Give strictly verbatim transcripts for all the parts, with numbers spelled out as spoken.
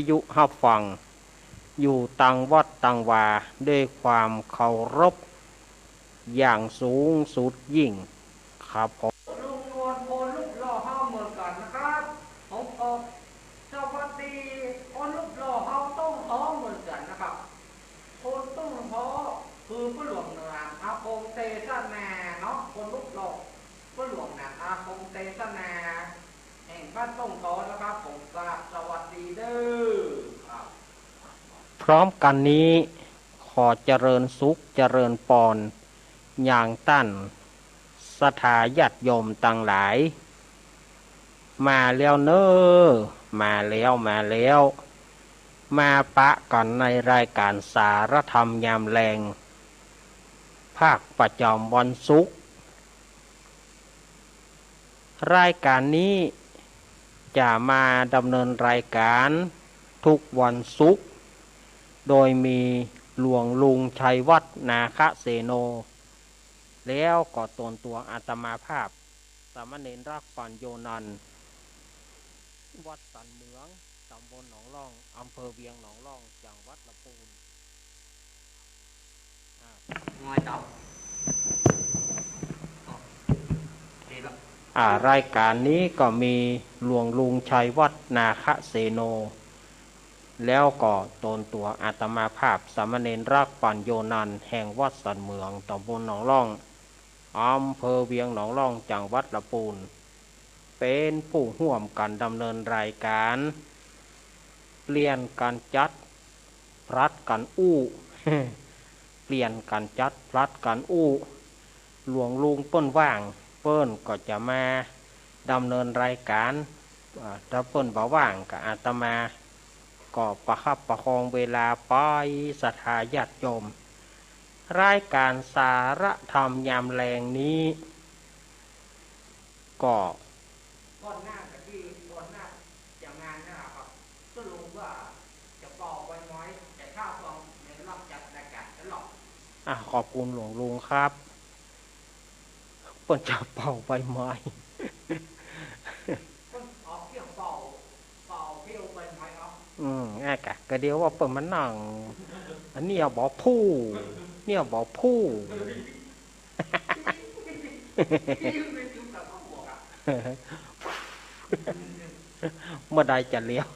ทยุฮับฟัง อยู่ตังวัดตังวา ด้วยความเคารพอย่างสูงสุดยิ่งครับผม ลุงนวล คนรูปหล่อเฮาเหมือนกั๋นนะครับ ผมก็สวัสดีคนรูปหล่อเฮาต้องฮ้องเหมือนกั๋นนะครับ คนต้องฮ้องคือป้อหลวงเหนือ อากงเตชะนาเนาะ คนรูปหล่อป้อหลวงเหนือ อากงเตชะนา แห่งบ้านต้องฮ้องนะครับ ผมกราบสวัสดีเด้อครับ พร้อมกั๋นนี้ ขอเจริญสุขเจริญปอน อย่างต้านศรัทธาญาติโยมตังหลาย มาแล้วเน่อ มาแล้ว มาแล้ว มาปะกั๋นในรายก๋านสารธรรมยามแลง ภาคประจ๋ำวันศุกร์ รายก๋านนี้จะมาดำเนินรายก๋านทุกวันศุกร์ โดยมีหลวงลุงชัยวัฒน์ นาคเสโน แล้วก็ตนตั๋วอาตมาภาพ สามเณรรักษ์ ปัญโญนันท์ วัดสันเหมือง ต๋ำบลหนองล่อง อำเภอเวียงหนองล่อง จังหวัดลำปูน อ่า อ่า รายก๋านนี้ก็มีหลวงลุงชัยวัฒน์ นาคเสโน แล้วก็ตนตั๋วอาตมาภาพ สามเณรรักษ์ ปัญโญนันท์ แห่งวัดสันเหมือง ต๋ำบลหนองล่อง อำเภอเวียงหนองล่อง จังหวัดลำปูน เป๋นผู้ฮ่วมกั๋นดำเนินรายก๋าน เปลี่ยนกั๋นจัด ผลัดกั๋นอู้ เปลี่ยนกั๋นจัด ผลัดกั๋นอู้ หลวงลุงเปิ้นว่าง เปิ้นก็จะมาดำเนินรายก๋าน อ่า ถ้าเปิ้นบ่ว่างก็อาตมาก็ประคับประคองเวลาไป ศรัทธาญาติโยม รายก๋านสารธรรมยามแลงนี้ ก็ ก่อนหน้ากับตี้ ก่อนหน้าจะงานนะครับ ก็ลุงว่าจะเป่าใบไม้ แต่ถ้าฟังในรอบจัดรายก๋านตลอด อ่ะ ขอบคุณหลวงลุงครับ เปิ้นจะเป่าใบไม้ เปิ้นออกเที่ยวเป่า เป่าเที่ยวใบไม้ออก อืม อ่ะกะ กะเดี๋ยวว่าเปิ้นมานั่ง อันเนี้ยบ่ผู้ เนี่ยบ่ผู้ เมื่อใดจะเลี้ยว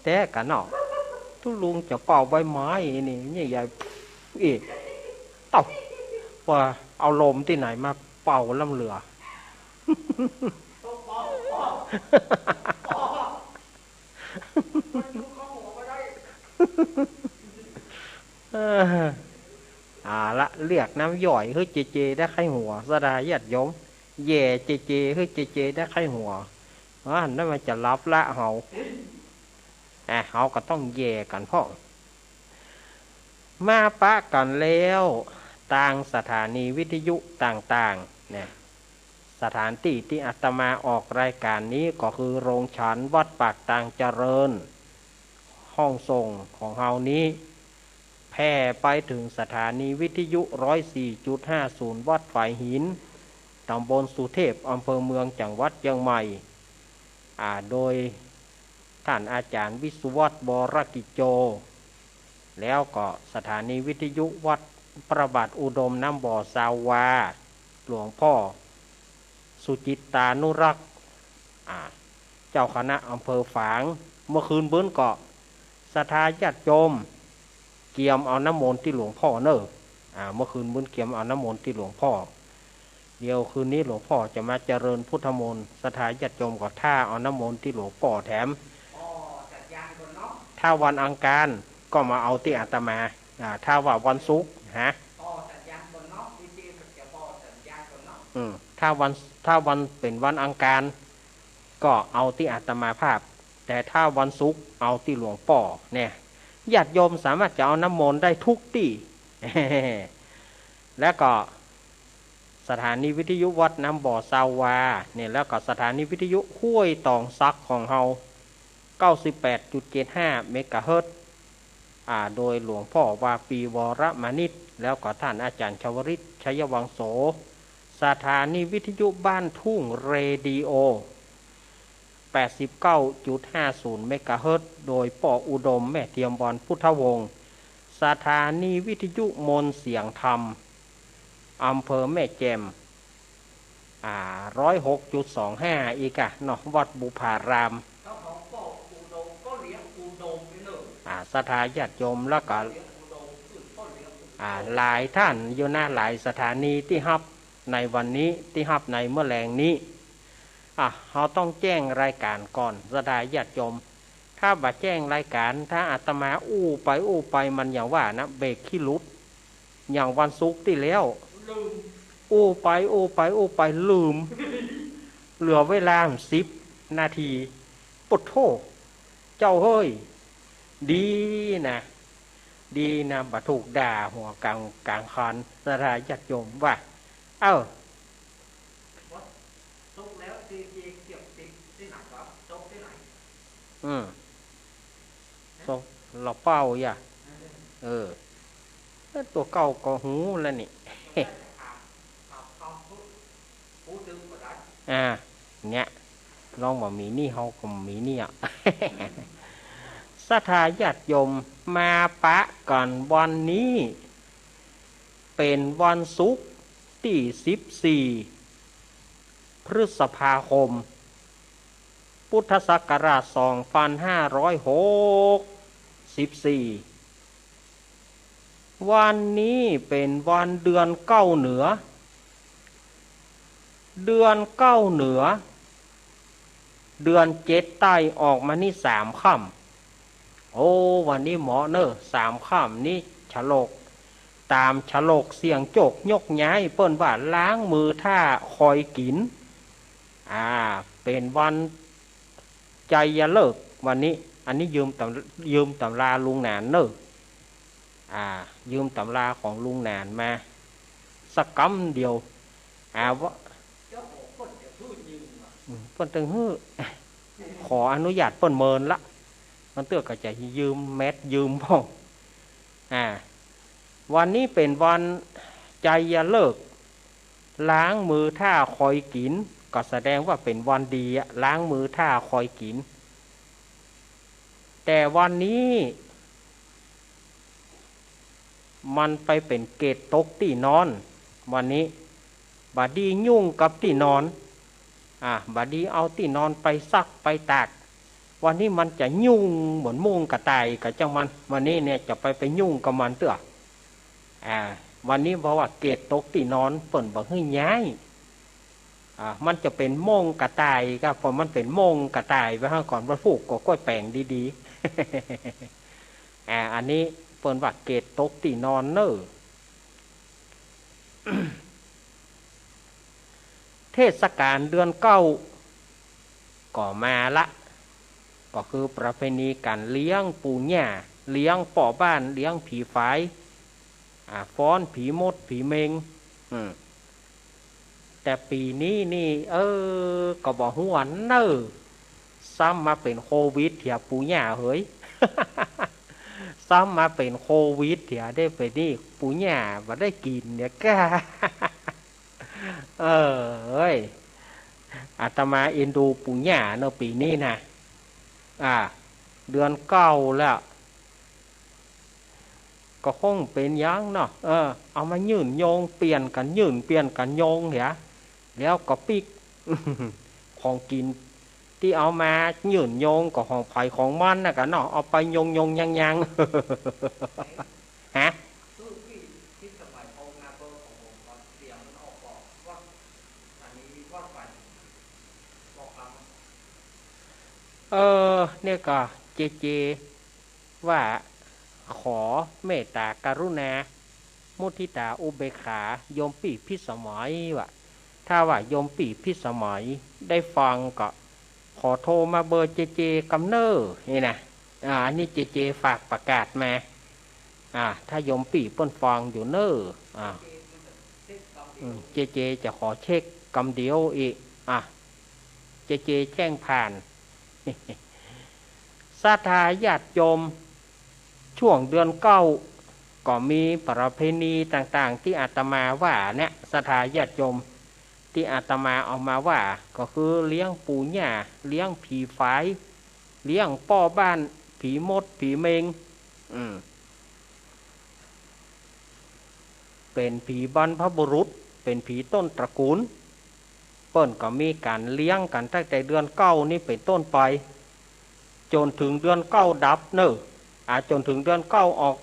แต๊กะเนาะ ตุ๊ลุงจะเป่าใบไม้นี่ นี่ใหญ่ อีก เต้า ว่าเอาลมตี้ไหนมาเป่าล้ำเหลือ เออ เอาละ เรียกน้ำย่อย หื้อเจเจได้ใค่หัว ศรัทธาญาติโยม แหย่เจเจ หื้อเจเจได้ใค่หัว อ่า นั่นมันจะหลับละเฮา อ่ะ เฮาก็ต้องแหย่กั๋นพ่อง มาปะกั๋นแล้ว ตางสถานีวิทยุต่างๆ เนี่ย สถานตี้ตี้อาตมาออกรายก๋านนี้ก็คือโรงฉันวัดปากตางเจริญ ห้องส่งของเฮานี้ แผ่ไปเถิงสถานีวิทยุร้อยสี่จุดห้าศูนย์วัดฝายหิน ต๋ำบลสุเทพ อำเภอเมือง จังหวัดเจียงใหม่ อ่า โดย ท่านอาจ๋ารย์วิศวัฒน์ วรกิจโจ แล้วก็สถานีวิทยุวัดพระบาทอุดมน้ำบ่อซาววา หลวงพ่อสุจิตตานุรักษ์ อ่า เจ้าคณะอำเภอฝาง เมื่อคืนเปิ้นก็ ศรัทธาญาติโยม เกียมเอาน้ำมนต์ตี้หลวงพ่อเน่อ อ่า เมื่อคืนเปิ้นเกียมเอาน้ำมนต์ตี้หลวงพ่อ เดี๋ยวคืนนี้หลวงพ่อจะมาเจริญพุทธมนต์ ศรัทธาญาติโยมก็ถ้าเอาน้ำมนต์ตี้หลวงป้อแถม ถ้าวันอังคารก็มาเอาตี้อาตมา อ่า ถ้าว่าวันศุกร์ ฮะ อืม ถ้าวัน ถ้าวันเป๋นวันอังคาร ก็เอาตี้อาตมาภาพ แต่ถ้าวันศุกร์เอาตี้หลวงป้อ เนี่ย ญาติโยมสามารถจะเอาน้ำมนต์ได้ทุกตี้ แล้วก็สถานีวิทยุวัดน้ำบ่อซาววา เนี่ย แล้วก็สถานีวิทยุห้วยตองสักของเฮา เก้าสิบแปดจุดเจ็ดห้าเมกะเฮิรตซ์ อ่า โดยหลวงพ่อวาปีวรมานิช แล้วก็ท่านอาจ๋ารย์ชวริต ชัยวังโส สถานีวิทยุบ้านทุ่งเรดิโอ แปดสิบเก้าจุดห้าศูนย์เมกะเฮิรตซ์ โดยป้ออุดม แม่เทียมวรรณ พุทธวงศ์ สถานีวิทยุมนต์เสียงธรรม อำเภอแม่แจ่ม อ่า ร้อยหกจุดสองห้า อีกอะเนาะ วัดบุพาราม อ่า ศรัทธาญาติโยม แล้วก็ อ่า หลายท่านอยู่นะ หลายสถานีตี้ฮับในวันนี้ ตี้ฮับในเมื่อแลงนี้ อ่ะ เฮาต้องแจ้งรายการก่อน ศรัทธาญาติโยม ถ้าบ่แจ้งรายการ ถ้าอาตมาอู้ไปอู้ไป มันอย่างว่านะ เบรกขี้หลุด อย่างวันศุกร์ตี้แล้ว อู้ไปอู้ไปอู้ไปลืม เหลือเวลาสิบนาที โอ้โธ่ เจ้าเฮ้ย ดีนะ ดีนะ บ่ถูกด่าหัวกลาง กลางคัน ศรัทธาญาติโยมว่า เอ้า อืม ตก ลาวเป้าอย่า เออ แล้วตั๋วเก่าก็ฮู้แล้วนี่ อ่า เนี่ย ลองบ่มีนี่ เฮาก็บ่มีนี่อะ ศรัทธาญาติโยม มาปะกั๋นวันนี้ เป๋นวันศุกร์ตี้สิบสี่ พฤษภาคม พุทธศักราชสองพันห้าร้อยหกสิบสี่ วันนี้เป๋นวันเดือนเก้าเหนือ เดือนเก้าเหนือ เดือนเจ็ดใต้ออกมานี่สามค่ำ โอ้ วันนี้เหมาะเน่อ สามค่ำนี้ฉลก ต๋ามฉลกเสี่ยงโจคยกย้าย เปิ้นว่าล้างมือถ้าคอยกิ๋น อ่า เป๋นวันไชยฤกษ์วันนี้ อันนี้ยืมต๋ำ ยืมต๋ำราลุงหนานเน่อ อ่า ยืมต๋ำราของลุงหนานมา สักกำเดียว อ่า ว่า อืม เปิ้นตึงหื้อ ขออนุญาตเปิ้นเมินละ มันเตื้อก็จะยืมแมสยืมพ่อง อ่า วันนี้เป๋นวันไชยฤกษ์ ล้างมือถ้าคอยกิ๋น ก็แสดงว่าเป๋นวันดีอะ ล้างมือถ้าคอยกิ๋น แต่วันนี้ มันไปเป๋นเกตตกตี้นอน วันนี้ บ่ดียุ่งกับตี้นอน อ่า บ่ดีเอาตี้นอนไปซักไปตาก วันนี้มันจะยุ่งเหมือนมุ้งกระต่ายกะจ้างมัน วันนี้เนี่ยจะไป ไปยุ่งกับมันเตื้อ อ่า วันนี้เพราะว่าเกตตกตี้นอน เปิ้นบ่หื้อย้าย อ่า มันจะเป๋นม้งกระต่ายก็ เพราะมันเป๋นม้งกระต่ายไปห้างก่อน วันพูกก็ก้อยแป๋งดีๆ อ่า อันนี้เปิ้นว่าเกตตกตี้นอนเน่อ เทศกาลเดือนเก้าก็มาละ ก็คือประเพณีก๋านเลี้ยงปู่ย่า เลี้ยงป้อบ้าน เลี้ยงผีฝาย อ่า ฟ้อนผีมดผีเม็ง อืม แต่ปี๋นี้นี่ เออ ก็บ่ฮู้อันเน่อ ซ้ำมาเป๋นโควิดเถียปู่ย่าเหย ซ้ำมาเป๋นโควิดเถีย ได้ไปนี่ปู่ย่าบ่ได้กิ๋นเนี่ยก้า เออ เอ้ย อาตมาเอ็นดูปู่ย่าเนาะ ปี๋นี้นะ อ่า เดือนเก้าแล้ว ก็คงเป๋นหยังเนาะ เออ เอามายื่นโยง เปลี่ยนกั๋นยื่น เปลี่ยนกั๋นโยงเหีย แล้วก็ปิ๊ก ของกิ๋นตี้เอามายื่นโยงก็ของใผของมันน่ะกะเนาะ เอาไปโยงๆ ยังๆ ฮะ เออ เนี่ยก็เจเจ ว่าขอเมตตากรุณา มุทิตาอุเบกขา โยมปี้พิสมัยว่า ถ้าว่าโยมปี้พิสมัยได้ฟังก็ขอโทรมาเบอร์เจเจกำเน่อ นี่นะ อ่า อันนี้เจเจฝากประกาศมา อ่า ถ้าโยมปี้เปิ้นฟังอยู่เน่อ อ่า อืม เจเจจะขอเช็คกำเดียวอีก อ่ะ เจเจแจ้งผ่าน ศรัทธาญาติโยม ช่วงเดือนเก้าก็มีประเพณีต่างๆ ตี้อาตมาว่าเนี่ย ศรัทธาญาติโยม ตี้อาตมาเอามาว่า ก็คือเลี้ยงปู่ย่า เลี้ยงผีฝาย เลี้ยงป้อบ้าน ผีมด ผีเม็ง อืม เป๋นผีบรรพบุรุษ เป๋นผีต้นตระกูล เปิ้นก็มีก๋านเลี้ยงกั๋นตั้งแต่เดือนเก้านี้เป๋นต้นไป จ๋นเถิงเดือนเก้าดับเน่อ อ่า จ๋นเถิงเดือนเก้าออก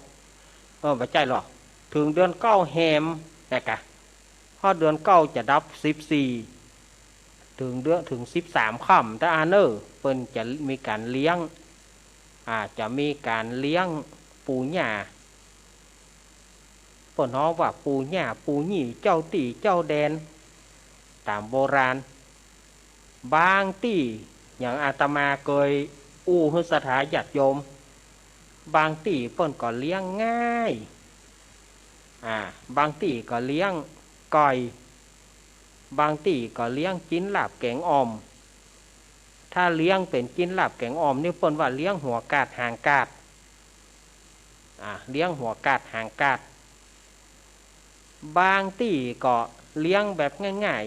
เออ บ่ใจ้หรอก เถิงเดือนเก้าแฮมนะกะ เพราะเดือนเก้าจะดับสิบสี่ เถิงเดือน เถิงสิบสามค่ำ ตะอาเน่อ เปิ้นจะมีก๋านเลี้ยง อ่า จะมีก๋านเลี้ยงปู่ย่า เปิ้นฮ้องว่าปู่ย่า ปู่ยี่ เจ้าตี้ เจ้าแดน ต๋ามโบราณ บางตี้ อย่างอาตมาเกยอู้หื้อศรัทธาญาติโยม บางตี้เปิ้นก็เลี้ยงง่าย อ่า บางตี้ก็เลี้ยงก่อย บางตี้ก็เลี้ยงกิ๋นลาบแก๋งอ่อม ถ้าเลี้ยงเป๋นกิ๋นลาบแก๋งอ่อมนี่เปิ้นว่าเลี้ยงหัวกาดหางกาด อ่า เลี้ยงหัวกาดหางกาด บางตี้ก็เลี้ยงแบบง่าย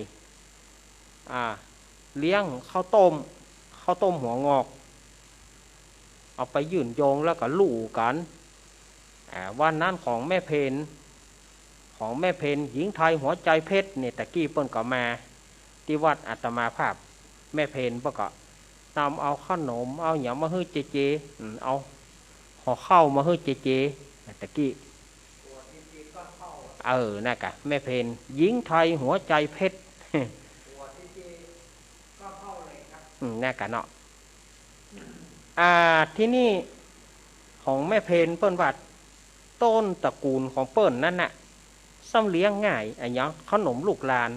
ๆ อ่า เลี้ยงข้าวต้ม ข้าวต้มหัวงอก เอาไปยื่นโยงแล้วก็ลู่กั๋น อ่า วันนั้นของแม่เพ็ญ ของแม่เพ็ญ หญิงไทยหัวใจเพชรเนี่ย ตะกี้เปิ้นก็มาตี้วัดอาตมาภาพ แม่เพ็ญเปิ้นก็นำเอาขนม เอาหยังมาหื้อเจเจ อืม เอาห่อข้าวมาหื้อเจเจ ตะกี้ เออ นั่นกะ แม่เพ็ญ หญิงไทยหัวใจเพชร อืม นั่นกะเนาะ อ่า ทีนี้ของแม่เพ็ญเปิ้นว่า ต้นตระกูลของเปิ้นนั้นน่ะ ซ้ำเลี้ยงง่าย อะหยัง ขนมลูกลาน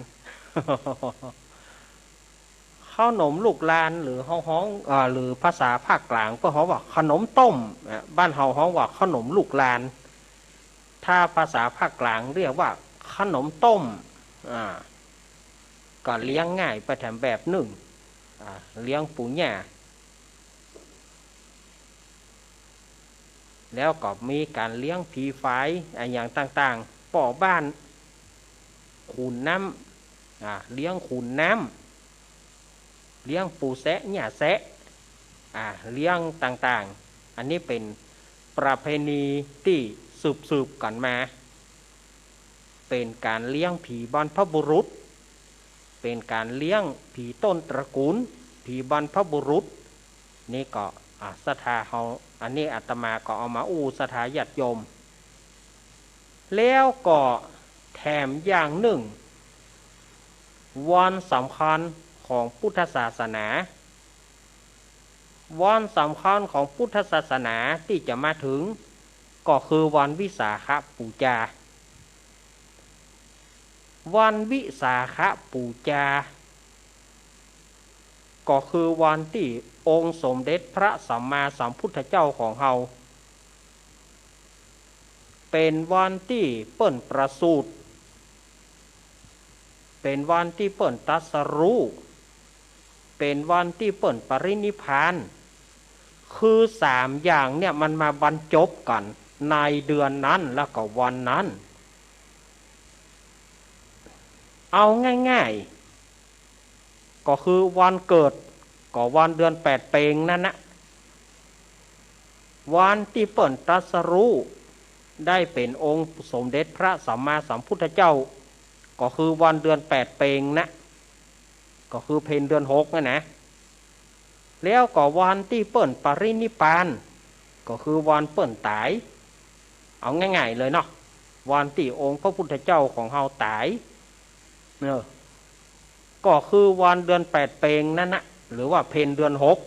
ขนมลูกลาน หรือเฮาฮ้อง อ่า หรือภาษาภาคกลางเปิ้นฮ้องว่าขนมต้ม อ่า บ้านเฮาฮ้องว่าขนมลูกลาน ถ้าภาษาภาคกลางเรียกว่าขนมต้ม อ่า ก็เลี้ยงง่ายไปแถมแบบนึ่ง อ่า เลี้ยงปู่ย่า แล้วก็มีก๋านเลี้ยงผีฝาย อะหยังต่างๆ ป้อบ้าน ขุนน้ำ อ่า เลี้ยงขุนน้ำ เลี้ยงปู่แซะย่าแซะ อ่า เลี้ยงต่างๆ อันนี้เป๋นประเพณีตี้สืบๆ กั๋นมา เป๋นก๋านเลี้ยงผีบรรพบุรุษ เป๋นก๋านเลี้ยงผีต้นตระกูล ผีบรรพบุรุษ นี่ก็ อ่า ศรัทธาเฮา อันนี้อาตมาก็เอามาอู้ศรัทธาญาติโยม แล้วก็แถมอย่างนึ่ง วันสำคัญของพุทธศาสนา วันสำคัญของพุทธศาสนาตี้จะมาเถิง ก็คือวันวิสาขบูชา วันวิสาขบูชา ก็คือวันตี้องค์สมเด็จพระสัมมาสัมพุทธเจ้าของเฮา เป๋นวันตี้เปิ้นประสูติ เป๋นวันตี้เปิ้นตรัสรู้ เป๋นวันตี้เปิ้นปรินิพพาน คือสามอย่างเนี่ยมันมาบรรจบกั๋นในเดือนนั้นแล้วก็วันนั้น เอาง่ายๆ ก็คือวันเกิด ก็วันเดือนแปดเปงนั้นนะ วันตี้เปิ้นตรัสรู้ได้เป๋นองค์สมเด็จพระสัมมาสัมพุทธเจ้า ก็คือวันเดือนแปดเปงนะ ก็คือเพ็ญเดือนหกนั่นนะ แล้วก็วันตี้เปิ้นปรินิพพาน ก็คือวันเปิ้นต๋าย เอาง่ายๆ เลยเนาะ วันตี้องค์พระพุทธเจ้าของเฮาต๋าย เออ ก็คือวันเดือนแปดเปงนั้นนะ หรือว่าเพ็ญเดือนหก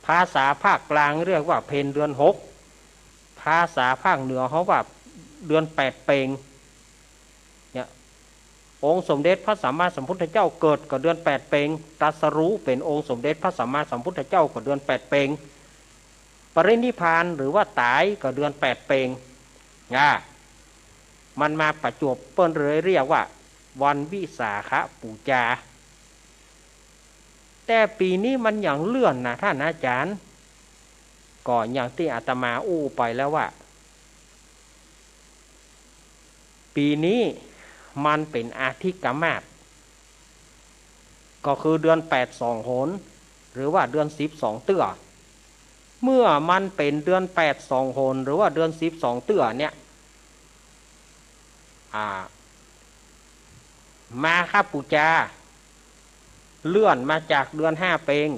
ภาษาภาคกลางเรียกว่าเพ็ญเดือนหก ภาษาภาคเหนือเฮาว่าเดือนแปดเปง เนี่ย องค์สมเด็จพระสัมมาสัมพุทธเจ้าเกิดก็เดือนแปดเปง ตรัสรู้เป๋นองค์สมเด็จพระสัมมาสัมพุทธเจ้าก็เดือนแปดเปง ปรินิพพานหรือว่าต๋ายก็เดือนแปดเปง อ่า มันมาประจวบ เปิ้นเลยเรียกว่าวันวิสาขบูชา แต่ปี๋นี้มันหยังเลื่อนนะท่านอาจารย์ ก็อย่างตี้อาตมาอู้ไปแล้วว่า ปี๋นี้มันเป๋นอาทิกมาส ก็คือเดือนแปดสองหน หรือว่าเดือนสิบสองเตื้อ เมื่อมันเป๋นเดือนแปดสองหน หรือว่าเดือนสิบสองเตื้อเนี่ย อ่า มาฆปู๋จา เลื่อนมาจากเดือนห้าเปง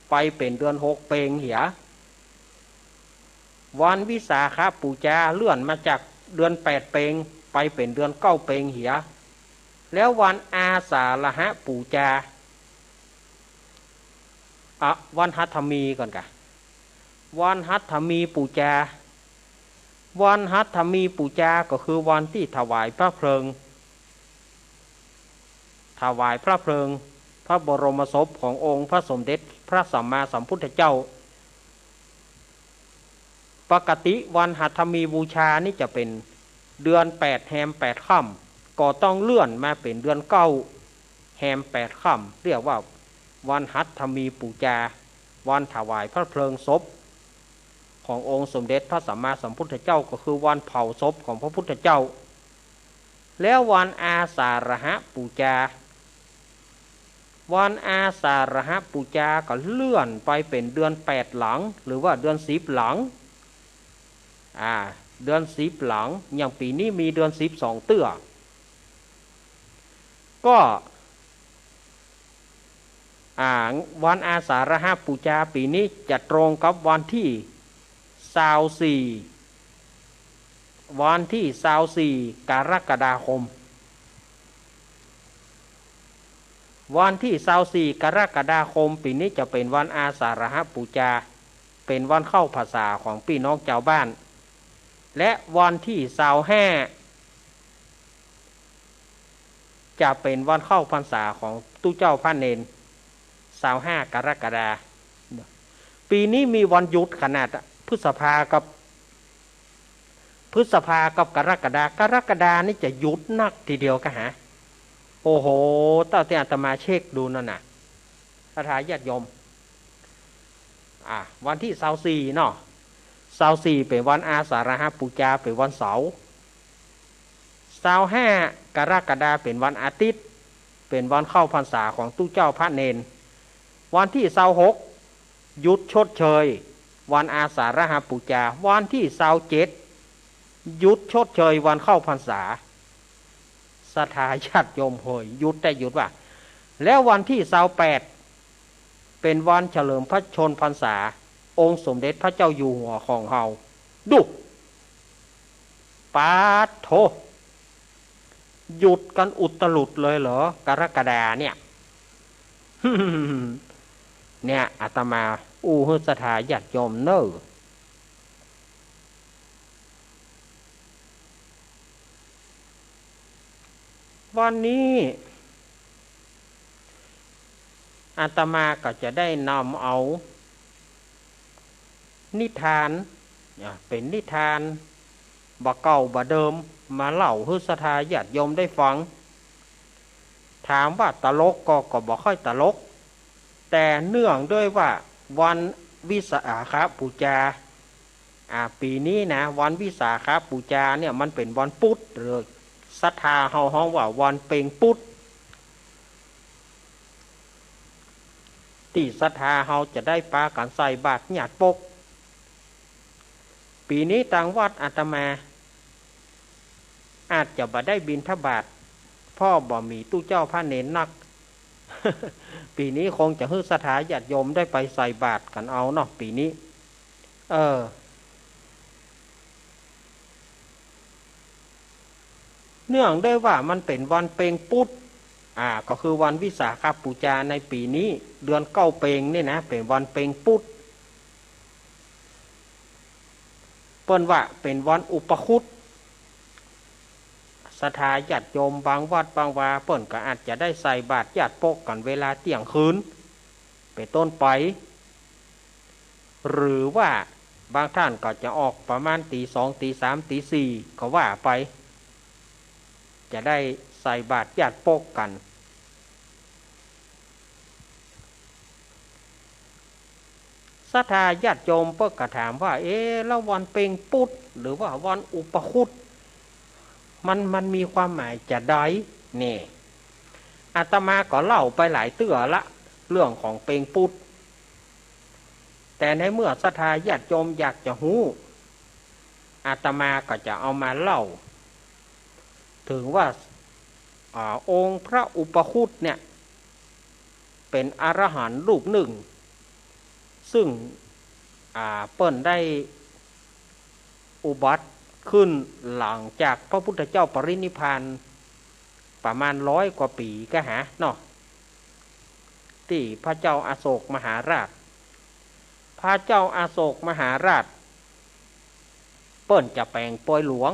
ไปเป๋นเดือนหกเปงเหีย วันวิสาขปู๋จา เลื่อนมาจากเดือนแปดเปง ไปเป๋นเดือนเก้าเปงเหีย แล้ววันอาสาฬหปู๋จา อ่ะ วันหัตถมีก่อนกะ วันหัตถมีปู๋จา วันหัตถมีปู๋จาก็คือวันตี้ถวายพระเพลิง ถวายพระเพลิง พระบรมศพขององค์พระสมเด็จพระสัมมาสัมพุทธเจ้า ปกติวันหัตถมีบูชานี่จะเป๋นเดือนแปดแฮมแปดค่ำ ก็ต้องเลื่อนมาเป๋นเดือนเก้าแฮมแปดค่ำ เรียกว่าวันหัตถมีปู๋จา วันถวายพระเพลิงศพขององค์สมเด็จพระสัมมาสัมพุทธเจ้า ก็คือวันเผาศพของพระพุทธเจ้า แล้ววันอาสาฬหปู๋จา วันอาสาฬหปู๋จาก็เลื่อนไปเป๋นเดือนแปดหลัง หรือว่าเดือนสิบหลัง อ่า เดือนสิบหลัง อย่างปี๋นี้มีเดือนสิบสองเตื้อ ก็ อ่า วันอาสาฬหปู๋จาปี๋นี้จะตรงกับวันตี้ซาวสี่ วันตี้ซาวสี่กรกฎาคม วันตี้ซาวสี่กรกฎาคมปี๋นี้จะเป๋นวันอาสาฬหปู๋จา เป๋นวันเข้าพรรษาของปี้น้องจาวบ้าน และวันตี้ซาวห้า จะเป๋นวันเข้าพรรษาของตุ๊เจ้าพระเณร ซาวห้ากรกฎา ปี๋นี้มีวันหยุดขนาด พฤษภากับ พฤษภากับกรกฎา กรกฎานี่จะหยุดนักทีเดียวกะหา โอ้โห เต้าตี้อาตมาเช็คดูนั่นน่ะ ศรัทธาญาติโยม อ่ะ วันตี้ซาวสี่เนาะ ซาวสี่เป๋นวันอาสาฬหปู๋จา เป๋นวันเสาร์ ซาวห้ากรกฎาเป๋นวันอาทิตย์ เป๋นวันเข้าพรรษาของตุ๊เจ้าพระเณร วันตี้ซาวหกหยุดชดเชยวันอาสาฬหปู๋จา วันตี้ซาวเจ็ดหยุดชดเชยวันเข้าพรรษา ศรัทธาญาติโยมเฮย หยุดได้หยุดว่า แล้ววันตี้ซาวแปดเป๋นวันเฉลิมพระชนม์พรรษาองค์สมเด็จพระเจ้าอยู่หัวของเฮา ดู ปาดโธ่ หยุดกั๋นอุตลุดเลยเหรอ กรกฎาเนี่ย เนี่ย อาตมาอู้หื้อศรัทธาญาติโยมเน่อ วันนี้ อาตมาก็จะได้นำเอา นิทาน อ่ะ เป๋นนิทานบ่าเก่าบ่าเดิม มาเล่าหื้อศรัทธาญาติโยมได้ฟัง ถามว่าตลกก็ ก็บ่ค่อยตลก แต่เนื่องด้วยว่าวันวิสาขปู๋จา อ่า ปี๋นี้นะ วันวิสาขปู๋จาเนี่ยมันเป๋นวันปุ๊ด หรือศรัทธาเฮาฮ้องว่าวันเป็งปุ๊ด ตี้ศรัทธาเฮาจะได้ปากั๋นใส่บาตรญาติปก ปี๋นี้ตางวัดอาตมา อาจจะบ่ได้บิณฑบาต เพราะบ่มีตุ๊เจ้าพระเณรนัก ปี๋นี้คงจะหื้อศรัทธาญาติโยมได้ไปใส่บาตรกั๋นเอาเนาะ ปี๋นี้ เออ เนื่องด้วยว่ามันเป๋นวันเป็งปุ๊ด อ่า ก็คือวันวิสาขปู๋จาในปี๋นี้ เดือนเก้าเป็งนี่นะ เป๋นวันเป็งปุ๊ด เปิ้นว่าเป๋นวันอุปคุต ศรัทธาญาติโยมบางวัดบางวา เปิ้นก็อาจจะได้ใส่บาตรญาติปกกั๋นเวลาเตี้ยงคืน เป๋นต้นไป หรือว่าบางท่านก็จะออกประมาณตี๋สอง ตี๋สาม ตี๋สี่ ก็ว่าไป จะได้ใส่บาตรญาติปกกั๋น ศรัทธาญาติโยมเปิ้นก็ถามว่า เอ๊ะ แล้ววันเป็งปุ๊ด หรือว่าวันอุปคุต มัน มันมีความหมายจาใด นี่ อาตมาก็เล่าไปหลายเตื้อละ เรื่องของเปงปุ๊ด แต่ในเมื่อศรัทธาญาติโยมอยากจะฮู้ อาตมาก็จะเอามาเล่า เถิงว่า อ่า องค์พระอุปคุตเนี่ย เป๋นอรหันต์รูปนึ่ง ซึ่ง อ่า เปิ้นได้อุบัติขึ้นหลังจากพระพุทธเจ้าปรินิพพานประมาณร้อยกว่าปี๋ก็หาเนาะ ตี้พระเจ้าอโศกมหาราช พระเจ้าอโศกมหาราช เปิ้นจะแป๋งปอยหลวง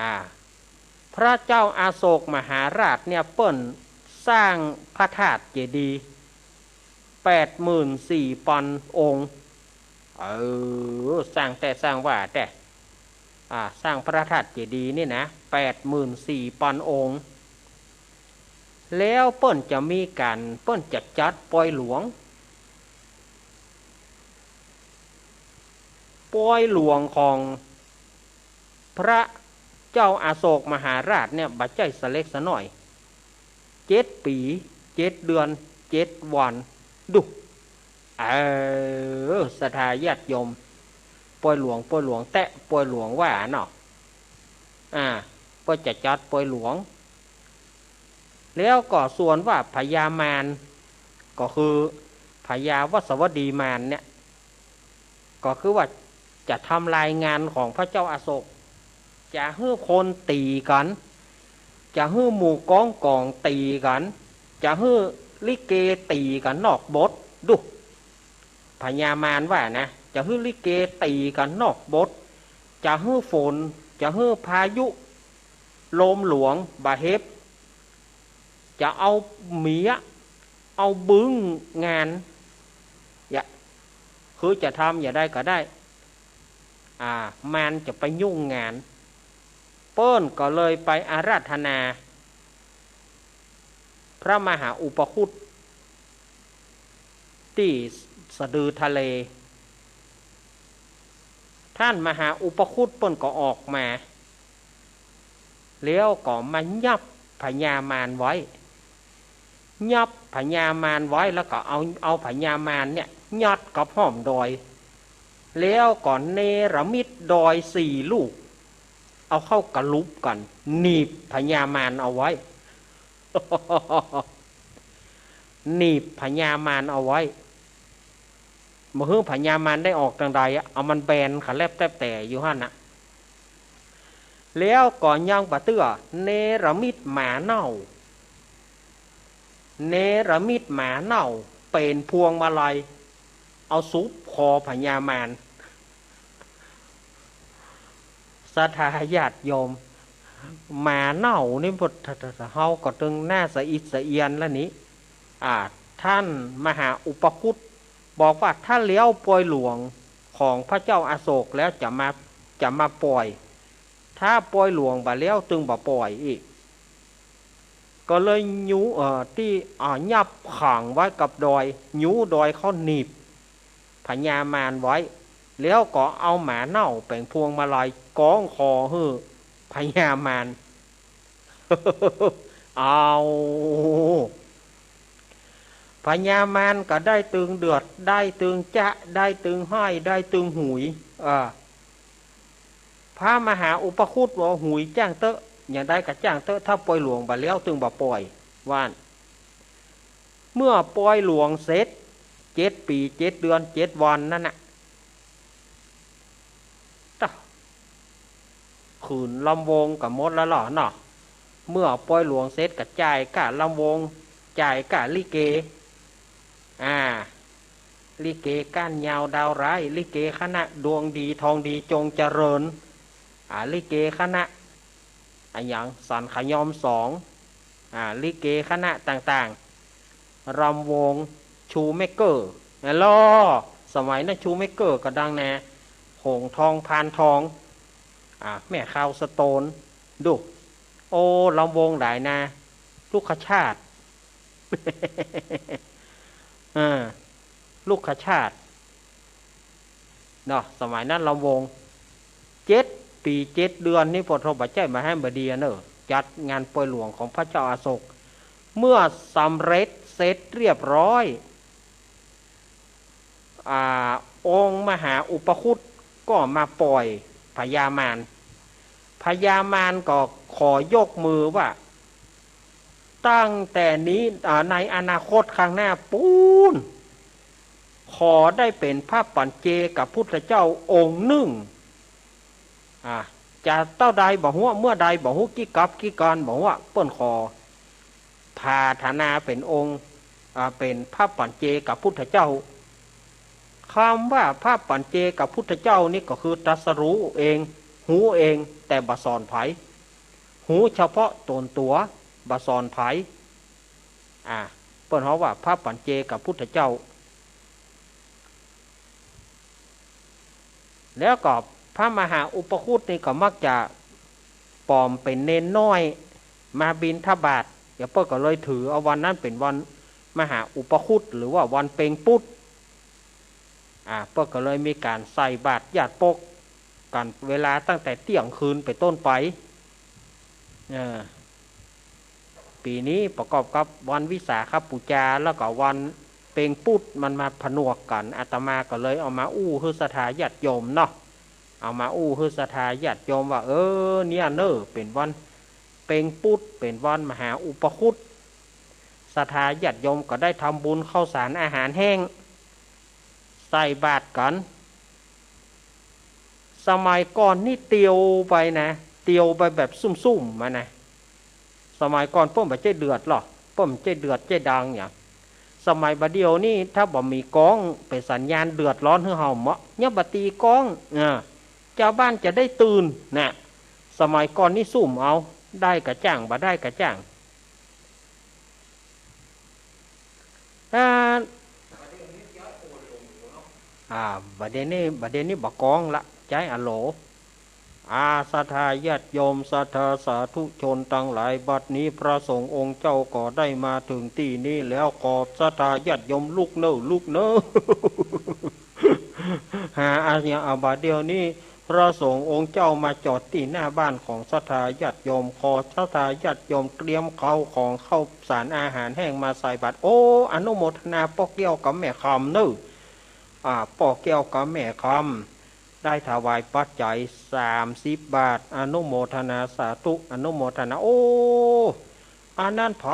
อ่า พระเจ้าอโศกมหาราชเนี่ยเปิ้นสร้างพระธาตุเจดีย์แปดหมื่นสี่ปันองค์ เออ สร้างแต๊สร้างว่าแต๊ อ่า สร้างพระธาตุเจดีย์นี่นะ แปดหมื่นสี่ปันองค์ แล้วเปิ้นจะมีก๋าน เปิ้นจะจัดปอยหลวง ปอยหลวงของพระเจ้าอโศกมหาราชเนี่ย บ่ใจ้สะเล็กสะน้อย เจ็ดปี๋ เจ็ดเดือน เจ็ดวัน ดู เออ ศรัทธาญาติโยม ปอยหลวง ปอยหลวงแต๊ ปอยหลวงว่าเนาะ อ่า เปิ้นจะจัดปอยหลวง แล้วก็ส่วนว่าพญามาร ก็คือพญาวัสวดีมารเนี่ย ก็คือว่าจะทำลายงานของพระเจ้าอโศก จะหื้อคนตี๋กั๋น จะหื้อหมู่ก้องก๋องตี๋กั๋น จะหื้อลิเกตี๋กั๋นนอกบท ดู พญามารว่านะ จะหื้อลิเกตี๋กั๋นนอกบท จะหื้อฝน จะหื้อพายุ ลมหลวงบ่าเห็บ จะเอาเมีย เอาบึ้งงาน อย่า คือจะทำอย่างใดก็ได้ อ่า มารจะไปยุ่งงาน เปิ้นก็เลยไปอาราธนา พระมหาอุปคุตตี้สะดือทะเล ท่านมหาอุปคุตเปิ้นก็ออกมา แล้วก็มายับพญามารไว้ ยับพญามารไว้แล้วก็เอา เอาพญามารเนี่ยยัดกับห้อมดอย แล้วก็เนรมิตดอยสี่ลูก เอาเข้ากะลุบกั๋น หนีบพญามารเอาไว้ หนีบพญามารเอาไว้ บ่หื้อพญามารได้ออกตางใดอะ เอามันแบนขาแลบแต๊บแต๊อยู่หั้นน่ะ แล้วก็ยังบ่เตื้อ เนรมิตหมาเน่า เนรมิตหมาเน่าเป๋นพวงมาลัย เอาสุบคอพญามาร ศรัทธาญาติโยม หมาเน่านี่พวกเฮาก็ตึงน่าสะอิดสะเอียนแล้วนี่ อ่า ท่านมหาอุปคุตบอกว่าถ้าแล้วปอยหลวงของพระเจ้าอโศกแล้วจะมา จะมาปอย ถ้าปอยหลวงบ่แล้วตึงบ่ปอยอี้ ก็เลยยู เอ่อ ตี้ อ่า ยับขังไว้กับดอย ยูดอยเข้าหนีบพญามารไว้ แล้วก็เอาหมาเน่าเป๋นพวงมาลัยก้องคอหื้อพญามาร เอา พญามารก็ได้ตึงเดือด ได้ตึงจ๊ะ ได้ตึงฮ้าย ได้ตึงหุย เออ พระมหาอุปคุตว่าหุยจ้างเต๊อะ อย่างใดก็จ้างเต๊อะ ถ้าปอยหลวงบ่แล้วตึงบ่ปอย ว่าอั้น เมื่อปอยหลวงเสร็จ เจ็ดปี๋ เจ็ดเดือน เจ็ดวันนั้นน่ะ ตะ ขืนลำวงก็หมดแล้วล่ะเนาะ เมื่อปอยหลวงเสร็จก็จ่ายก้าลำวง จ่ายก้าลิเก อ่า ลิเกก้านยาวดาวร้าย ลิเกคณะดวงดีทองดีจงเจริญ อ่า ลิเกคณะ อะหยัง สันขยอมสอง อ่า ลิเกคณะต่างๆ ลำวงชูเมกเกอร์ แน่ลอ สมัยนั้นชูเมกเกอร์ก็ดังแน่ หงส์ทอง พานทอง อ่า แม่คาวสโตน ดู โอ้ ลำวงหลายนา รุกขชาติ เออ รุกขชาติ เนาะ สมัยนั้นลำวง เจ็ดปี๋เจ็ดเดือนนี่ ปะโธ่ บ่ใจ้บ่ฮ้ายบ่ดีเน่อ จัดงานปอยหลวงของพระเจ้าอโศก เมื่อสำเร็จเสร็จเรียบร้อย อ่า องค์มหาอุปคุตก็มาปล่อยพญามาร พญามารก็ขอยกมือว่า ตั้งแต่นี้ อ่า ในอนาคตข้างหน้าปู๊น ขอได้เป๋นพระปัจเจกพุทธเจ้าองค์นึ่ง อ่า จะเต้าใดบ่ฮู้ เมื่อใดบ่ฮู้ กี่กัปกี่กั๋นบ่ฮู้ เปิ้นขอผาถนาเป๋นองค์ อ่า เป๋นพระปัจเจกพุทธเจ้า กำว่าพระปัจเจกพุทธเจ้านี่ก็คือตรัสรู้เอง ฮู้เอง แต่บ่สอนใผ ฮู้เฉพาะต๋นตั๋ว บ่สอนใผ อ่า เปิ้นฮ้องว่าพระปัจเจกพุทธเจ้า แล้วก็พระมหาอุปคุตนี่ก็มักจะป๋อมเป๋นเณรน้อย มาบิณฑบาต เดี๋ยวเปิ้นก็เลยถือเอาวันนั้นเป๋นวันมหาอุปคุต หรือว่าวันเพ็งปุ๊ด อ่า เปิ้นก็เลยมีก๋านใส่บาตรญาติปกกั๋นเวลาตั้งแต่เตี้ยงคืนเป๋นต้นไป เออ ปี๋นี้ประกอบกับวันวิสาขบูชา แล้วก็วันเพ็งปุ๊ดมันมาผนวกกั๋น อาตมาก็เลยเอามาอู้หื้อศรัทธาญาติโยมเนาะ เอามาอู้หื้อศรัทธาญาติโยมว่า เออ เนี่ยเน่อ เป๋นวันเพ็งปุ๊ด เป๋นวันมหาอุปคุต ศรัทธาญาติโยมก็ได้ทำบุญข้าวสารอาหารแห้ง ใส่บาตรกั๋น สมัยก่อนนี่เตียวไปนะ เตียวไปแบบซุ่มๆ มานะ สมัยก่อนเปิ้นบ่ใจ้เดือดหรอก เปิ้นบ่ใจ้เดือดใจ้ดังหยัง สมัยบ่าเดี่ยวนี่ถ้าบ่มีกองเป๋นสัญญาณเดือดร้อนหื้อเฮาเนาะ เนี่ยบ่ตีกอง อ่า จาวบ้านจะได้ตื่นนะ สมัยก่อนนี่ซุ่มเอา ได้ก็จ้าง บ่ได้ก็จ้าง อ่า อ่า บ่าเดี่ยวนี้ บ่าเดี่ยวนี้บ่กองละ ใจ๊อะโหล อ่า ศรัทธาญาติโยม ศรัทธาสาธุชนตังหลาย บัดนี้พระสงฆ์องค์เจ้าก็ได้มาเถิงตี้นี้แล้ว ขอศรัทธาญาติโยมลุกเน่อ ลุกเน่อ หา อะ เนี่ย อ่า บ่าเดี่ยวนี้ พระสงฆ์องค์เจ้ามาจอดตี้หน้าบ้านของศรัทธาญาติโยม ขอศรัทธาญาติโยมเตรียมข้าวของข้าวสารอาหารแห้งมาใส่บาตร โอ้ อนุโมทนาป้อแก้วกับแม่คำเน่อ อ่า ป้อแก้วกับแม่คำได้ถวายปัจจัยสามสิบบาท อนุโมทนาสาธุ อนุโมทนา โอ้ อันนั้นใผ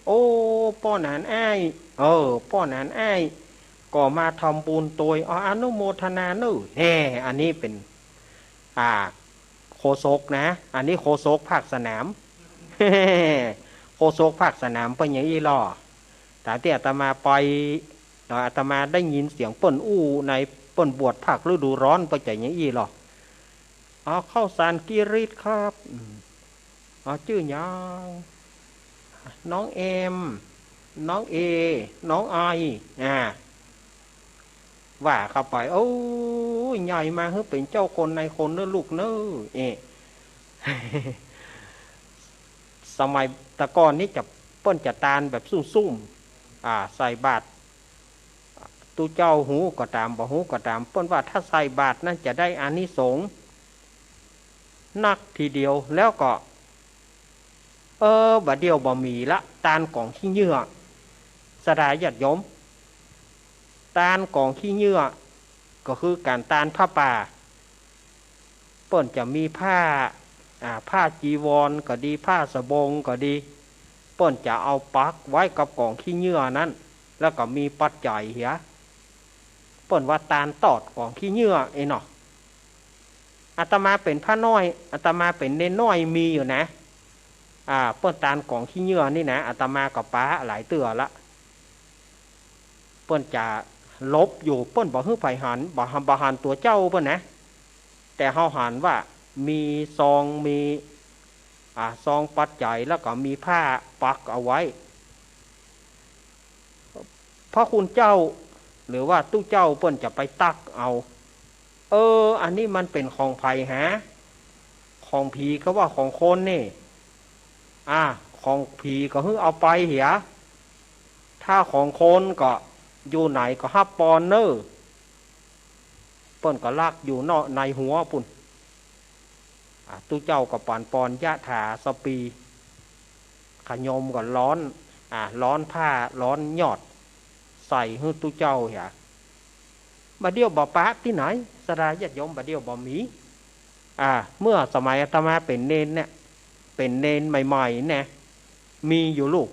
โอ้ ป้อหนานอ้าย เออ ป้อหนานอ้าย ก็มาทำบุญตวย อ๋อ อนุโมทนาเน่อ แน่ อันนี้เป๋น อ่า โฆษกนะ อันนี้โฆษกภาคสนาม โฆษกภาคสนามเปิ้นอย่างอี้ลอ ต๋ามตี้อาตมาไป เอ่อ อาตมาได้ยินเสียงเปิ้นอู้ใน เปิ้นบวชภาคฤดูร้อน เปิ้นจะอย่างอี้ลอ เอาข้าวสารกิริตครับ อืม เอาจื้อหยัง น้องเอ็ม น้องเอ น้องไอ อ่า ว่าเข้าไป โอ้ย ใหญ่มาหื้อเป๋นเจ้าคนนายคนเน่อลูกเน่อ เอ๊ะ สมัยแต่ก่อนนี้จะ เปิ้นจะตานแบบซุ่มๆ อ่า ใส่บาตร ตุ๊เจ้าฮู้ก็ต๋าม บ่ฮู้ก็ต๋าม เปิ้นว่าถ้าใส่บาตรนั้นจะได้อานิสงส์นักทีเดียว แล้วก็ เออ บ่าเดี่ยวบ่มีละ ตานก๋องขี้เหยื่อ ศรัทธาญาติโยม ตานก๋องขี้เหยื่อ ก็คือก๋านตานผ้าป่า เปิ้นจะมีผ้า อ่า ผ้าจีวรก็ดี ผ้าสบงก็ดี เปิ้นจะเอาปักไว้กับก๋องขี้เหยื่อนั้น แล้วก็มีปัจจัยเหีย เปิ้นว่าตานตอดก๋องขี้เหยื่อ เอ้ยเนาะ อาตมาเป๋นพระน้อย อาตมาเป๋นเณรน้อยมีอยู่นะ อ่า เปิ้นตานก๋องขี้เหยื่อนี่นะ อาตมาก็ปะหลายเตื้อละ เปิ้นจะหลบอยู่ เปิ้นบ่หื้อใผหัน บ่หัน บ่หันตั๋วเจ้าเปิ้นนะ แต่เฮาหันว่ามีซอง มี อ่า ซองปัจจัย แล้วก็มีผ้าปักเอาไว้ พระคุณเจ้า หรือว่าตุ๊เจ้าเปิ้นจะไปตักเอา เออ อันนี้มันเป๋นของใผหา ของผีก็ว่าของคนนี่ อ่า ของผีก็หื้อเอาไปเหีย ถ้าของคนก็อยู่ไหนก็ฮับปอนเน่อ เปิ้นก็ลักอยู่เนาะในหัวปุ้น อ่า ตุ๊เจ้าก็ปั๋นปอน ยะถาสะปี ขะยมก็ร้อน อ่า ล้อนผ้า ล้อนยอด ใส่หื้อตุ๊เจ้าเหีย บ่าเดี่ยวบ่ปะตี้ไหน ศรัทธาญาติโยม บ่าเดี่ยวบ่มี อ่า เมื่อสมัยอาตมาเป๋นเณรเนี่ย เป๋นเณรใหม่ๆ เนี่ย มีอยู่ลูก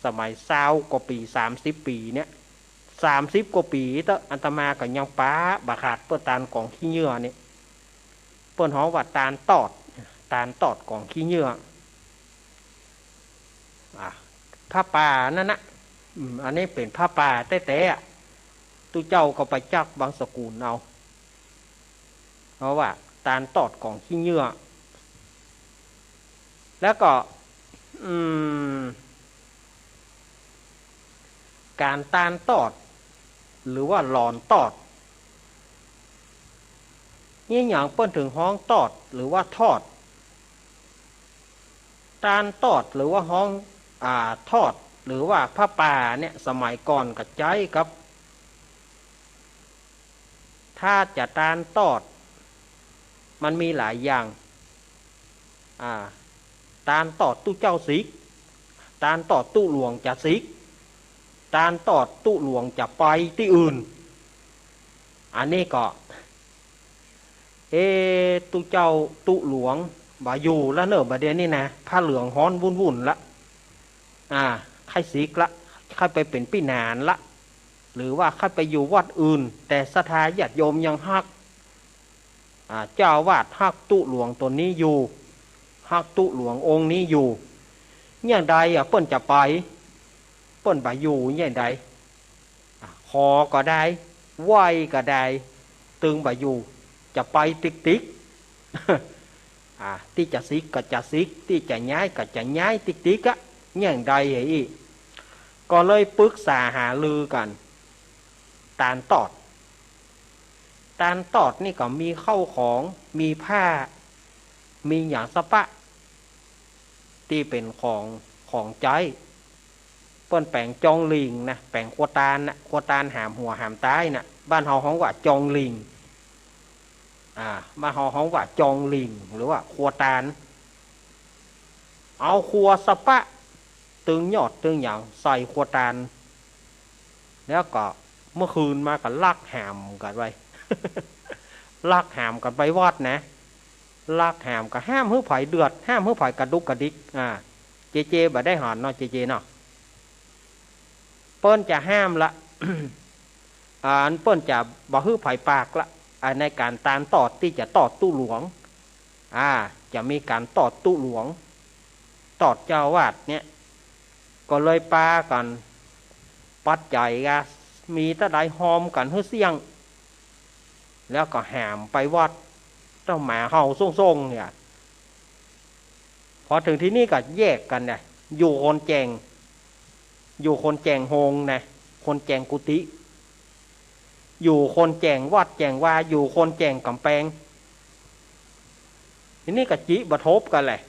สมัยซาวกว่าปี๋ สามสิบปี๋เนี่ย สามสิบกว่าปี๋เต๊อะ อาตมาก็ยังปะบ่ขาด เปื้อตานก๋องขี้เหยื่อนี่ เปิ้นฮ้องว่าตานตอด ตานตอดก๋องขี้เหยื่อ อ่ะ ผ้าป่านั่นนะ อืม อันนี้เป๋นผ้าป่าแต๊ๆ อะ ตุ๊เจ้าก็ไปจักบังสกุลเอา เพราะว่าตานตอดก๋องขี้เหยื่อ แล้วก็ อืม ก๋านตานตอด หรือว่าหลอนตอด นี่หยังเปิ้นถึงฮ้องตอด หรือว่าทอด ตานตอด หรือว่าฮ้อง อ่า ทอด หรือว่าผ้าป่าเนี่ย สมัยก่อนก็ใจ๊กับ ถ้าจะตานตอด มันมีหลายอย่าง อ่า ตานตอดตุ๊เจ้าสิก ตานตอดตุ๊หลวงจะสิก ตานตอดตุ๊หลวงจะไปตี้อื่น อันนี้ก็ เอ๊ะ ตุ๊เจ้าตุ๊หลวงบ่อยู่แล้วเน่อ บ่าเดี่ยวนี้นะ ผ้าเหลืองฮ้อนวุ่นๆ ละ อ่า ใค่สิกละ ใค่ไปเป๋นปี้หนานละ หรือว่าใค่ไปอยู่วัดอื่น แต่ศรัทธาญาติโยมยังฮัก อ่า เจ้าอาวาสฮักตุ๊หลวงต๋นนี้อยู่ ฮักตุ๊หลวงองค์นี้อยู่ เยี่ยงใดอะ เปิ้นจะไป เปิ้นบ่อยู่เยี่ยงใด อ่ะ ขอก็ได้ ไหว้ก็ได้ ตึงบ่อยู่ จะไปติ๊กๆ อ่ะ ตี้จะสิกก็จะสิก ตี้จะย้ายก็จะย้ายติ๊กๆ อะ เยี่ยงใดอะอี้ ก็เลยปรึกษาหารือกั๋น ตานตอด ตานตอดนี่ก็มีเข้าของ มีผ้า มีหยังสะปะ ตี้เป๋นของ ของใจ๊ เปิ้นแป๋งจองหลิ่งนะ แป๋งครัวตานนะ ครัวตานหามหัวหามต๊ายนะ บ้านเฮาฮ้องว่าจองหลิ่ง อ่า บ้านเฮาฮ้องว่าจองหลิ่ง หรือว่าครัวตาน เอาครัวสะปะ ตึงยอดตึงหยังใส่ครัวตาน แล้วก็เมื่อคืนมาก็ลักหามกั๋นไป ลักหามกั๋นไปวัดนะ ลักหามก็ห้ามหื้อใผเดือด ห้ามหื้อใผกระดุกกระดิก อ่า เจเจบ่ได้หันเนาะ เจเจเนาะ เปิ้นจะห้ามละ อันเปิ้นจะบ่หื้อใผปากละ อ่า ในก๋านตานตอดตี้จะตอดตุ๊หลวง อ่า จะมีก๋านตอดตุ๊หลวง ตอดเจ้าอาวาสเนี่ย ก็เลยปากั๋น ปัจจัยก็มีเต้าใดฮอมกั๋นหื้อเสี้ยง แล้วก็หามไปวัด เต้าหมาเห่าส่งๆ เนี่ย พอเถิงตี้นี่ก็แยกกั๋นนะ อยู่คนแจ่ง อยู่คนแจ่งโฮงนะ คนแจ่งกุฏิ อยู่คนแจ่งวัดแจ่งวา อยู่คนแจ่งก๋ำแปง ตี้นี่ก็จิบ่ทบกั๋นแหละ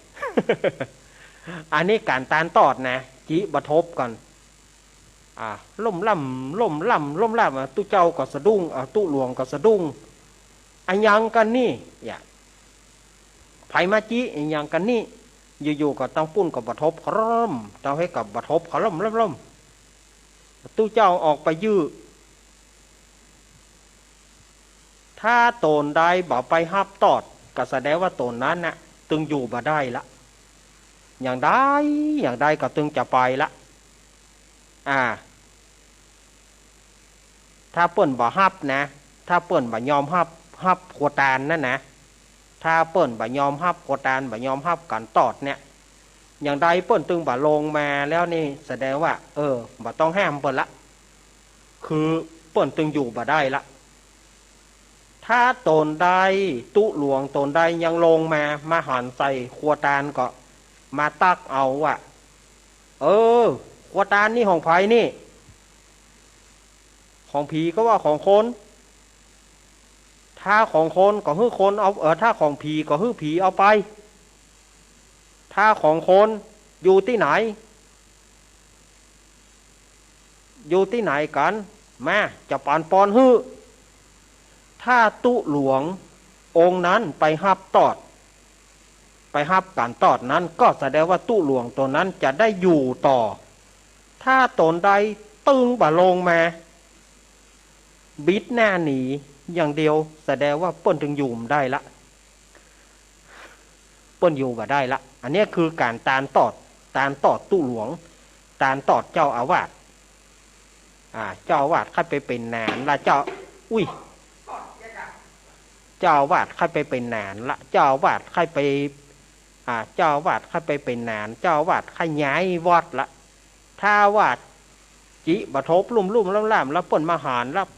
อันนี้ก๋านตานตอดนะ จิบ่ทบกั๋น อ่า ล่มล่ำ ล่มล่ำ ล่มล่ำ อ่ะ ตุ๊เจ้าก็สะดุ้ง อ่ะ ตุ๊หลวงก็สะดุ้ง อะหยังกั๋นนี่ เนี่ย ใผมาจิอะหยังกั๋นนี่ อยู่ๆ ก็ตังปุ้นก็บ่ทบ คร่ำ ตังเฮาก็บ่ทบ คร่ำ ล่มล่ำ ตุ๊เจ้าออกไปยื้อ ถ้าต๋นใดบ่ไปฮับตอด ก็แสดงว่าต๋นนั้นน่ะ ตึงอยู่บ่ได้ละ อย่างใด อย่างใดก็ตึงจะไปละ อ่า ถ้าเปิ้นบ่ฮับนะ ถ้าเปิ้นบ่ยอมฮับ ฮับครัวตานนั่นนะ ถ้าเปิ้นบ่ยอมฮับครัวตาน บ่ยอมฮับก๋านตอดเนี่ย อย่างใดเปิ้นตึงบ่ลงมาแล้วนี่ แสดงว่า เออ บ่ต้องห้ามเปิ้นละ คือเปิ้นตึงอยู่บ่ได้ละ ถ้าต๋นใด ตุ๊หลวงต๋นใดยังลงมา มาหันใส่ครัวตานก็มาตักเอาว่า เออ ครัวตานนี่ของใผนี่ ของผีก็ว่าของคน ถ้าของคนก็หื้อคนเอา เออ ถ้าของผีก็หื้อผีเอาไป ถ้าของคนอยู่ตี้ไหน อยู่ตี้ไหนกั๋น มา จะปันปอนหื้อ ถ้าตุ๊หลวงองค์นั้นไปฮับตอด ไปฮับก๋านตอดนั้น ก็แสดงว่าตุ๊หลวงต๋นนั้นจะได้อยู่ต่อ ถ้าต๋นใดตึงบ่ลงมา บิดหน้าหนีอย่างเดียว แสดงว่าเปิ้นตึงอยู่บ่ได้ละ เปิ้นอยู่บ่ได้ละ อันเนี้ยคือก๋านตานตอด ตานตอดตุ๊หลวง ตานตอดเจ้าอาวาส อ่า เจ้าอาวาสใค่ไปเป๋นหนานละ เจ้า อุ๊ย เจ้าอาวาสใค่ไปเป๋นหนานละ เจ้าอาวาสใค่ไป อ่า เจ้าอาวาสใค่ไปเป๋นหนาน เจ้าอาวาสใค่ย้ายวัดละ ถ้าว่าจิบ่ทบลุ่มๆล่ามๆ แล้วเปิ้นมาหานแล้ว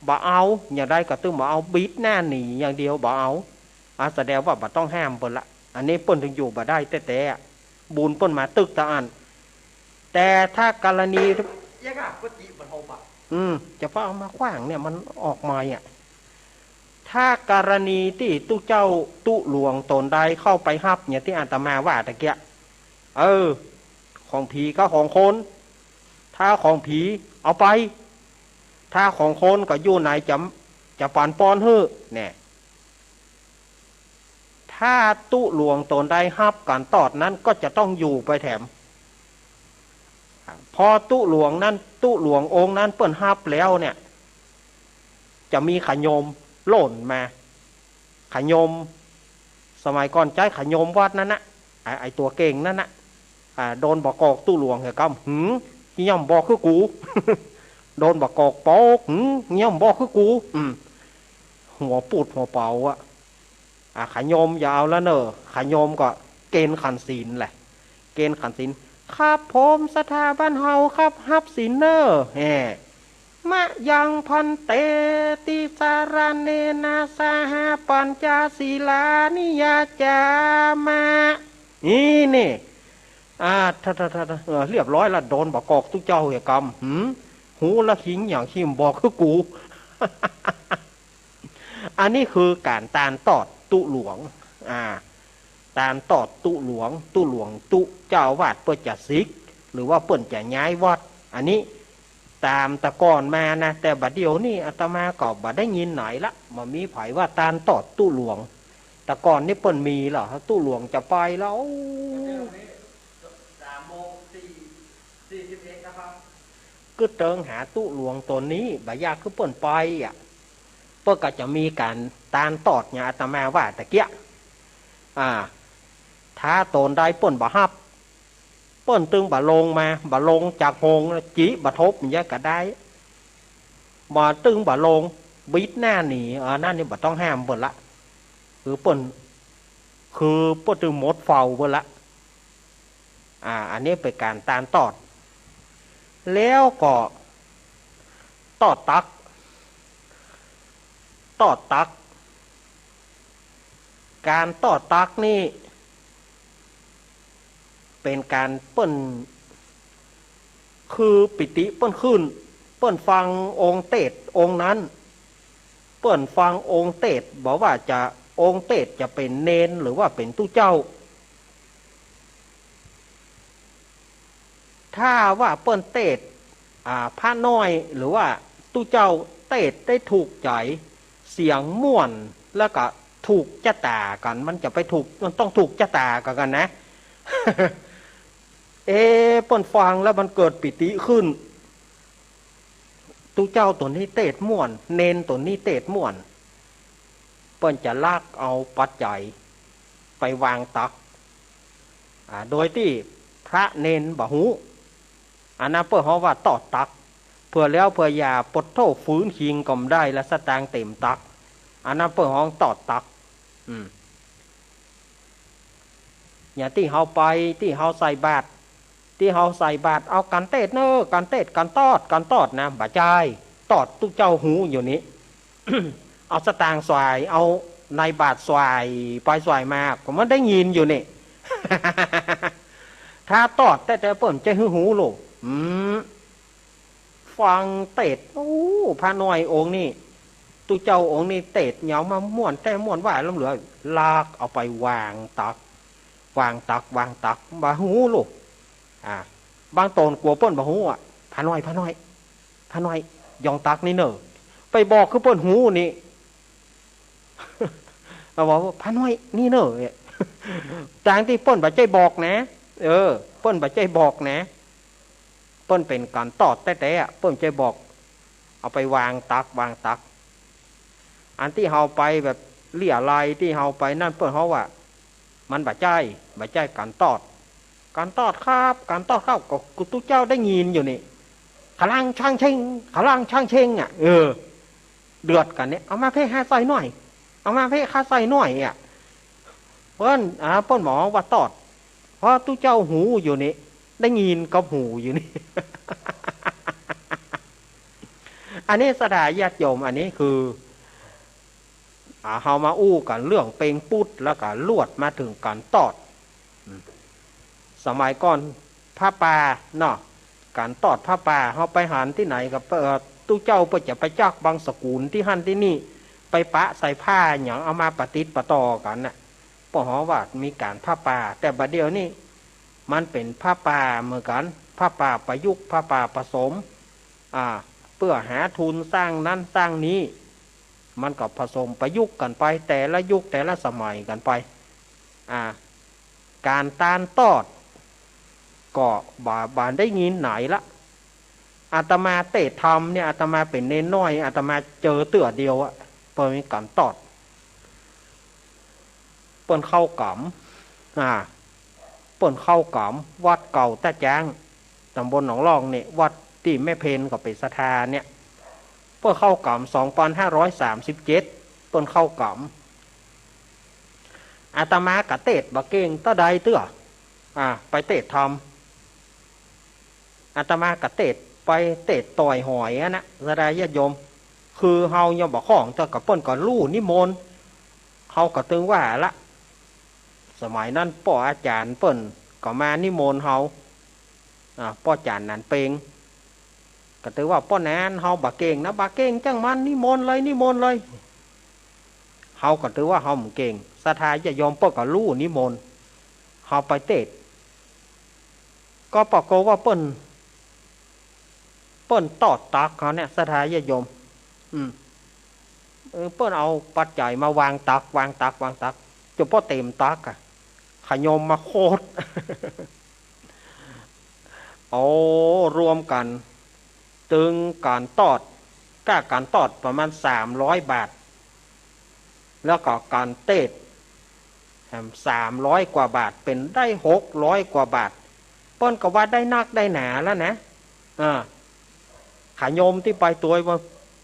บ่เอา อย่างใดก็ตึงบ่เอา บิดหน้าหนีอย่างเดียว บ่เอา อ่า แสดงว่าบ่ต้องห้ามเปิ้นละ อันนี้เปิ้นตึงอยู่บ่ได้แต๊ๆ บุญเปิ้นมาตึกตะอั้น แต่ถ้ากรณี เอี๊ยะอะ ก็จิบ่ทบอะ อืม จะเฝ้าเอามาขว้างเนี่ย มันออกใหม่อะ ถ้ากรณีตี้ตุ๊เจ้าตุ๊หลวงต๋นใดเข้าไปฮับ อย่างตี้อาตมาว่าตะเกียะ เออ ของผีกับของคน ถ้าของผีเอาไป ถ้าของคนก็อยู่ไหนจะ จะปันปอนหื้อ แน่ ถ้าตุ๊หลวงต๋นใดฮับก๋านตอดนั้นก็จะต้องอยู่ไปแถม พอตุ๊หลวงนั้น ตุ๊หลวงองค์นั้นเปิ้นฮับแล้วเนี่ย จะมีขะโยมโล่นมา ขะโยม สมัยก่อนใจ๊ขะโยมวัดนั้นนะ ไอ้ ไอ้ตั๋วเก่งนั้นนะ อ่า โดนบ่ากอกตุ๊หลวงเหียกำ หืม เหียมบอกคือกู โดนบ่ากอกปอก หืม เหียมบอกคือกู อืม หัวปูดหัวเป๋าอะ อ่า ขะโยมอย่าเอาละเน่อ ขะโยมก็เกณฑ์ขันศีลแหละ เกณฑ์ขันศีล ครับผม ศรัทธาบ้านเฮาครับ ฮับศีลเน่อ แฮ่ มะยังภันเต ติสสะระเณนะ สหะ ปัญจสีลานิยาจามะ นี่นี่ อ่า ถ้า ถ้า ถ้า เออ เรียบร้อยละ โดนบ่ากอกตุ๊เจ้าเหียกำ หืม ฮู้ละ หิงหยัง หิมบอกคือกู อันนี้คือก๋านตานตอดตุ๊หลวง อ่า ตานตอดตุ๊หลวง ตุ๊หลวงตุ๊เจ้าอาวาสเปิ้นจะสึก หรือว่าเปิ้นจะย้ายวัด อันนี้ต๋ามแต่ก่อนมานะ แต่บ่าเดี่ยวนี้อาตมาก็บ่ได้ยินไหนละ บ่มีใผว่าตานตอดตุ๊หลวง แต่ก่อนนี้เปิ้นมีเหรอ ตุ๊หลวงจะไปแล้ว สามโมงสี่ สี่สิบเอ็ดนะครับ กึ๊ดเติงหาตุ๊หลวงต๋นนี้ บ่ยากคือเปิ้นไปอะ เปิ้นก็จะมีก๋านตานตอดอย่างอาตมาว่าตะเกียะ อ่า ถ้าต๋นใดเปิ้นบ่ฮับ เปิ้นตึงบ่ลงมา บ่ลงจากโฮง จิบ่ทบอย่างเงี้ยก็ได้ บ่ตึงบ่ลง บิดหน้าหนี อันนั้นนี่บ่ต้องห้ามเปิ้นละ คือเปิ้น คือเปิ้นตึงหมดเฝ้าเปิ้นละ อ่า อันนี้เป๋นก๋านตานตอด แล้วก็ตอดตัก ตอดตัก ก๋านตอดตักนี่ เป๋นก๋านเปิ้น คือปีติเปิ้นขึ้น เปิ้นฟังองค์เตสน์องค์นั้น เปิ้นฟังองค์เตสน์ บ่ว่าจะองค์เตสน์จะเป๋นเณรหรือว่าเป๋นตุ๊เจ้า ถ้าว่าเปิ้นเตสน์ อ่า พระน้อยหรือว่าตุ๊เจ้าเตสน์ได้ถูกใจ๋ เสียงม่วน แล้วก็ถูกจะต๋ากั๋น มันจะไปถูก มันต้องถูกจะต๋ากั๋นกั๋นนะ เอ๊ะ เปิ้นฟังแล้วมันเกิดปีติขึ้น ตุ๊เจ้าต๋นนี้เตสน์ม่วน เณรต๋นนี้เตสน์ม่วน เปิ้นจะลักเอาปัจจัยไปวางตัก อ่า โดยตี้พระเณรบ่ฮู้ อันนั้นเปิ้นฮ้องว่าตอดตัก เผื่อแล้วเผื่ออย่า ปะโธ่ ฝืนคิงก็บ่ได้ แล้วสตางค์เต๋มตัก อันนั้นเปิ้นฮ้องตอดตัก อืม อย่างตี้เฮาไป ตี้เฮาใส่บาตร ตี้เฮาใส่บาตร เอาก๋านเตสน์เน่อ ก๋านเตสน์ ก๋านตอด ก๋านตอดนะ บ่ใจ้ ตอดตุ๊เจ้าฮู้อยู่นี้ เอาสตางค์ส่าย เอาในบาตรส่ายไปส่ายมา ก็มันได้ยินอยู่นี่ ถ้าตอดแต๊ๆ เปิ้นจะหื้อฮู้โลก อืม ฟังเตสน์ โอ้ พระน้อยองค์นี้ ตุ๊เจ้าองค์นี้เตสน์เหยาะมาม่วนแต๊ม่วนว่าล้ำเหลือ ลักเอาไปวางตัก วางตัก วางตัก บ่ฮู้โลก อ่า บางต๋นกั๋วเปิ้นบ่ฮู้อะ พระน้อย พระน้อย พระน้อย หย่องตักนี่เน่อ ไปบอกคือเปิ้นฮู้นี่ เอาบอกว่า พระน้อย นี่เน่อ เนี่ย ตางตี้เปิ้นบ่ใจ้บอกนะ เออ เปิ้นบ่ใจ้บอกนะ ปิ้นเป๋นก๋านตอดแต๊ๆ อะ เปิ้นจะบอก เอาไปวางตัก วางตัก อันตี้เฮาไปแบบเลี้ยะไล่ตี้เฮาไปนั้น เปิ้นฮ้องว่า มันบ่ใจ้ บ่ใจ้ก๋านตอด ก๋านตอดครับ ก๋านตอดครับ ก็ ก็ตุ๊เจ้าได้ยินอยู่นี่ ขะลังช่างเช็ง ขะลังช่างเช็ง อะ เออ เดือดกั๋นเนี่ย เอามาเพ่ข้าใส่หน่อย เอามาเพ่ข้าใส่หน่อย อะ เปิ้น อ่า เปิ้นบ่ว่าตอด เพราะตุ๊เจ้าหูอยู่นี่ ได้ยินกับหูอยู่นี่ อันนี้ศรัทธาญาติโยม อันนี้คือ อ่า เฮามาอู้กั๋นเรื่องเป็งปุ๊ด แล้วก็ลวดมาเถิงก๋านตอด อืม สมัยก่อนผ้าป่าเนาะ ก๋านตอดผ้าป่า เฮาไปหันตี้ไหนก็ เอ่อ ตุ๊เจ้าเปิ้นจะไปจักบังสกุลตี้หั้นตี้นี่ ไปปะใส่ผ้าหยัง เอามาปะติดปะต่อกั๋นน่ะ เปิ้นฮ้องว่ามีก๋านผ้าป่า แต่บัดเดี๋ยวนี้มันเป๋นผ้าป่าเหมือนกั๋น ผ้าป่าประยุกต์ ผ้าป่าผสม อ่า เปื้อหาทุนสร้างนั้นสร้างนี้ มันก็ผสมประยุกต์กั๋นไป แต่ละยุคแต่ละสมัยกั๋นไป อ่า ก๋านตานตอด ก็บ่ บ่ได้ยินไหนละ อาตมาเตศน์ธรรมเนี่ย อาตมาเป๋นเณรน้อย อาตมาเจอเตื้อเดียวอะ เปิ้นมีก๋านตอด เปิ้นเข้าก๋ำ อ่า เปิ้นเข้าก๋ำ วัดเก่าต้าจ๊าง ต๋ำบลหนองล่องเนี่ย วัดตี้แม่เพนก็เป๋นศรัทธาเนี่ย เปิ้นเข้าก๋ำ สองปันห้าร้อยสามสิบเจ็ด เปิ้นเข้าก๋ำ อาตมาก็เตศน์บ่เก่งเต้าใดเตื้อ อ่า ไปเตศน์ธรรม อาตมาก็เตศน์ ไปเตศน์ต่อยหอยอะนะ ศรัทธาญาติโยม คือเฮายังบ่คล่อง แต่ก็เปิ้นก็ฮู้นิมนต์ เฮาก็ตึงว่าละ สมัยนั้นป้ออาจ๋ารย์เปิ้นก็มานิมนต์เฮา อ่า ป้อจ๋ารย์หนานเปง ก็ตึงว่าป้อหนาน เฮาบ่เก่งนะ บ่เก่งจ้างมัน นิมนต์เลย นิมนต์เลย เฮาก็ตึงว่าเฮาบ่เก่ง ศรัทธาญาติโยมเปิ้นก็ฮู้นิมนต์ เฮาไปเตศน์ ก็ปรากฏว่าเปิ้น เปิ้นตอดตักเฮาเนี่ย ศรัทธาญาติโยม อืม เออ เปิ้นเอาปัจจัยมาวางตัก วางตัก วางตัก จ๋นป้อเต๋มตักอะ ขะยมมาโคตร โอ้ รวมกั๋น ตึงก๋านตอด ก้าก๋านตอดประมาณสามร้อยบาท แล้วก็ก๋านเตศน์ แถมสามร้อยกว่าบาท เป๋นได้หกร้อยกว่าบาท เปิ้นก็ว่าได้นักได้หนาแล้วนะ เออ ขะยมตี้ไปตวยว่า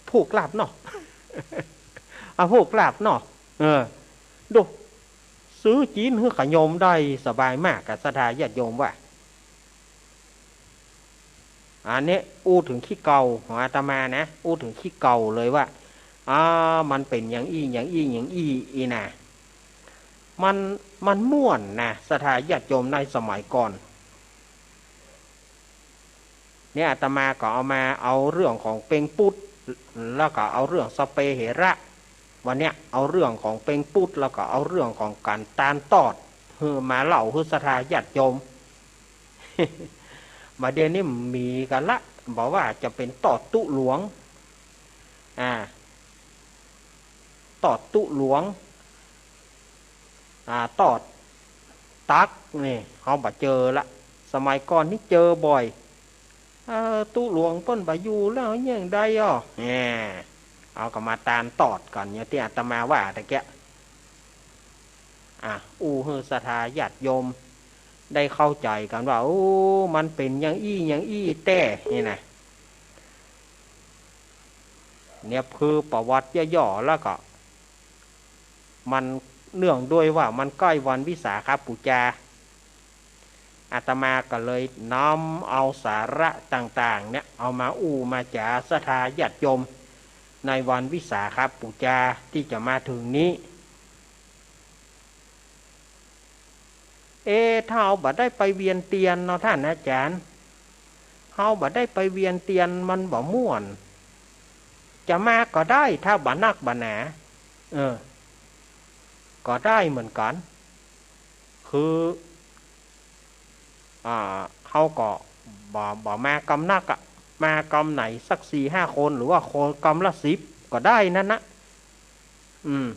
ผูกลาภเนาะ เอาผูกลาภเนาะ เออ ดู ซื้อจีนหื้อขะยมได้สบายมากอะ ศรัทธาญาติโยมว่า อันนี้อู้เถิงขี้เก่าของอาตมานะ อู้เถิงขี้เก่าเลยว่า อ่า มันเป๋นอย่างอี้ อย่างอี้ อย่างอี้ อี้นะ มัน มันม่วนนะ ศรัทธาญาติโยม ในสมัยก่อน เนี่ย อาตมาก็เอามา เอาเรื่องของเป็งปุ๊ด แล้วก็เอาเรื่องสะเปเหระ วันเนี้ยเอาเรื่องของเป็งปุ๊ด แล้วก็เอาเรื่องของก๋านตานตอด หื้อมาเล่าหื้อศรัทธาญาติโยม บ่าเดี่ยวนี้มีกั๋นละ บ่าว่าจะเป๋นตอดตุ๊หลวง อ่า ตอดตุ๊หลวง อ่า ตอดตัก นี่ เฮาบ่เจอละ สมัยก่อนนี่เจอบ่อย เออ ตุ๊หลวงเปิ้นบ่อยู่แล้ว เยียะใดอ้อ แหม เอาก็มาตานตอดกั๋น อย่างตี้อาตมาว่าตะเกียะ อ่ะ อู้หื้อศรัทธาญาติโยมได้เข้าใจ๋กั๋นว่า โอ้ มันเป๋นอย่างอี้ อย่างอี้แต๊ นี่นะ เนี่ยคือประวัติย่อๆ แล้วก็ มันเนื่องด้วยว่ามันใก้วันวิสาขบูชา อาตมาก็เลยนำเอาสาระต่างๆ เนี่ย เอามาอู้มาจ๋าศรัทธาญาติโยม ในวันวิสาขบูชาตี้จะมาเถิงนี้ เอ๊ะ ถ้าเฮาบ่ได้ไปเวียนเตียนเนาะต้านอาจ๋ารย์ เฮาบ่ได้ไปเวียนเตียนมันบ่ม่วน จะมาก็ได้ ถ้าบ่นักบ่หนา เออ ก็ได้เหมือนกั๋น คือ อ่า เฮาก็บ่ บ่มากำนักอะ มากำไหนสักสี่ห้าคน หรือว่าคนกำละสิบก็ได้นั้นนะ อืม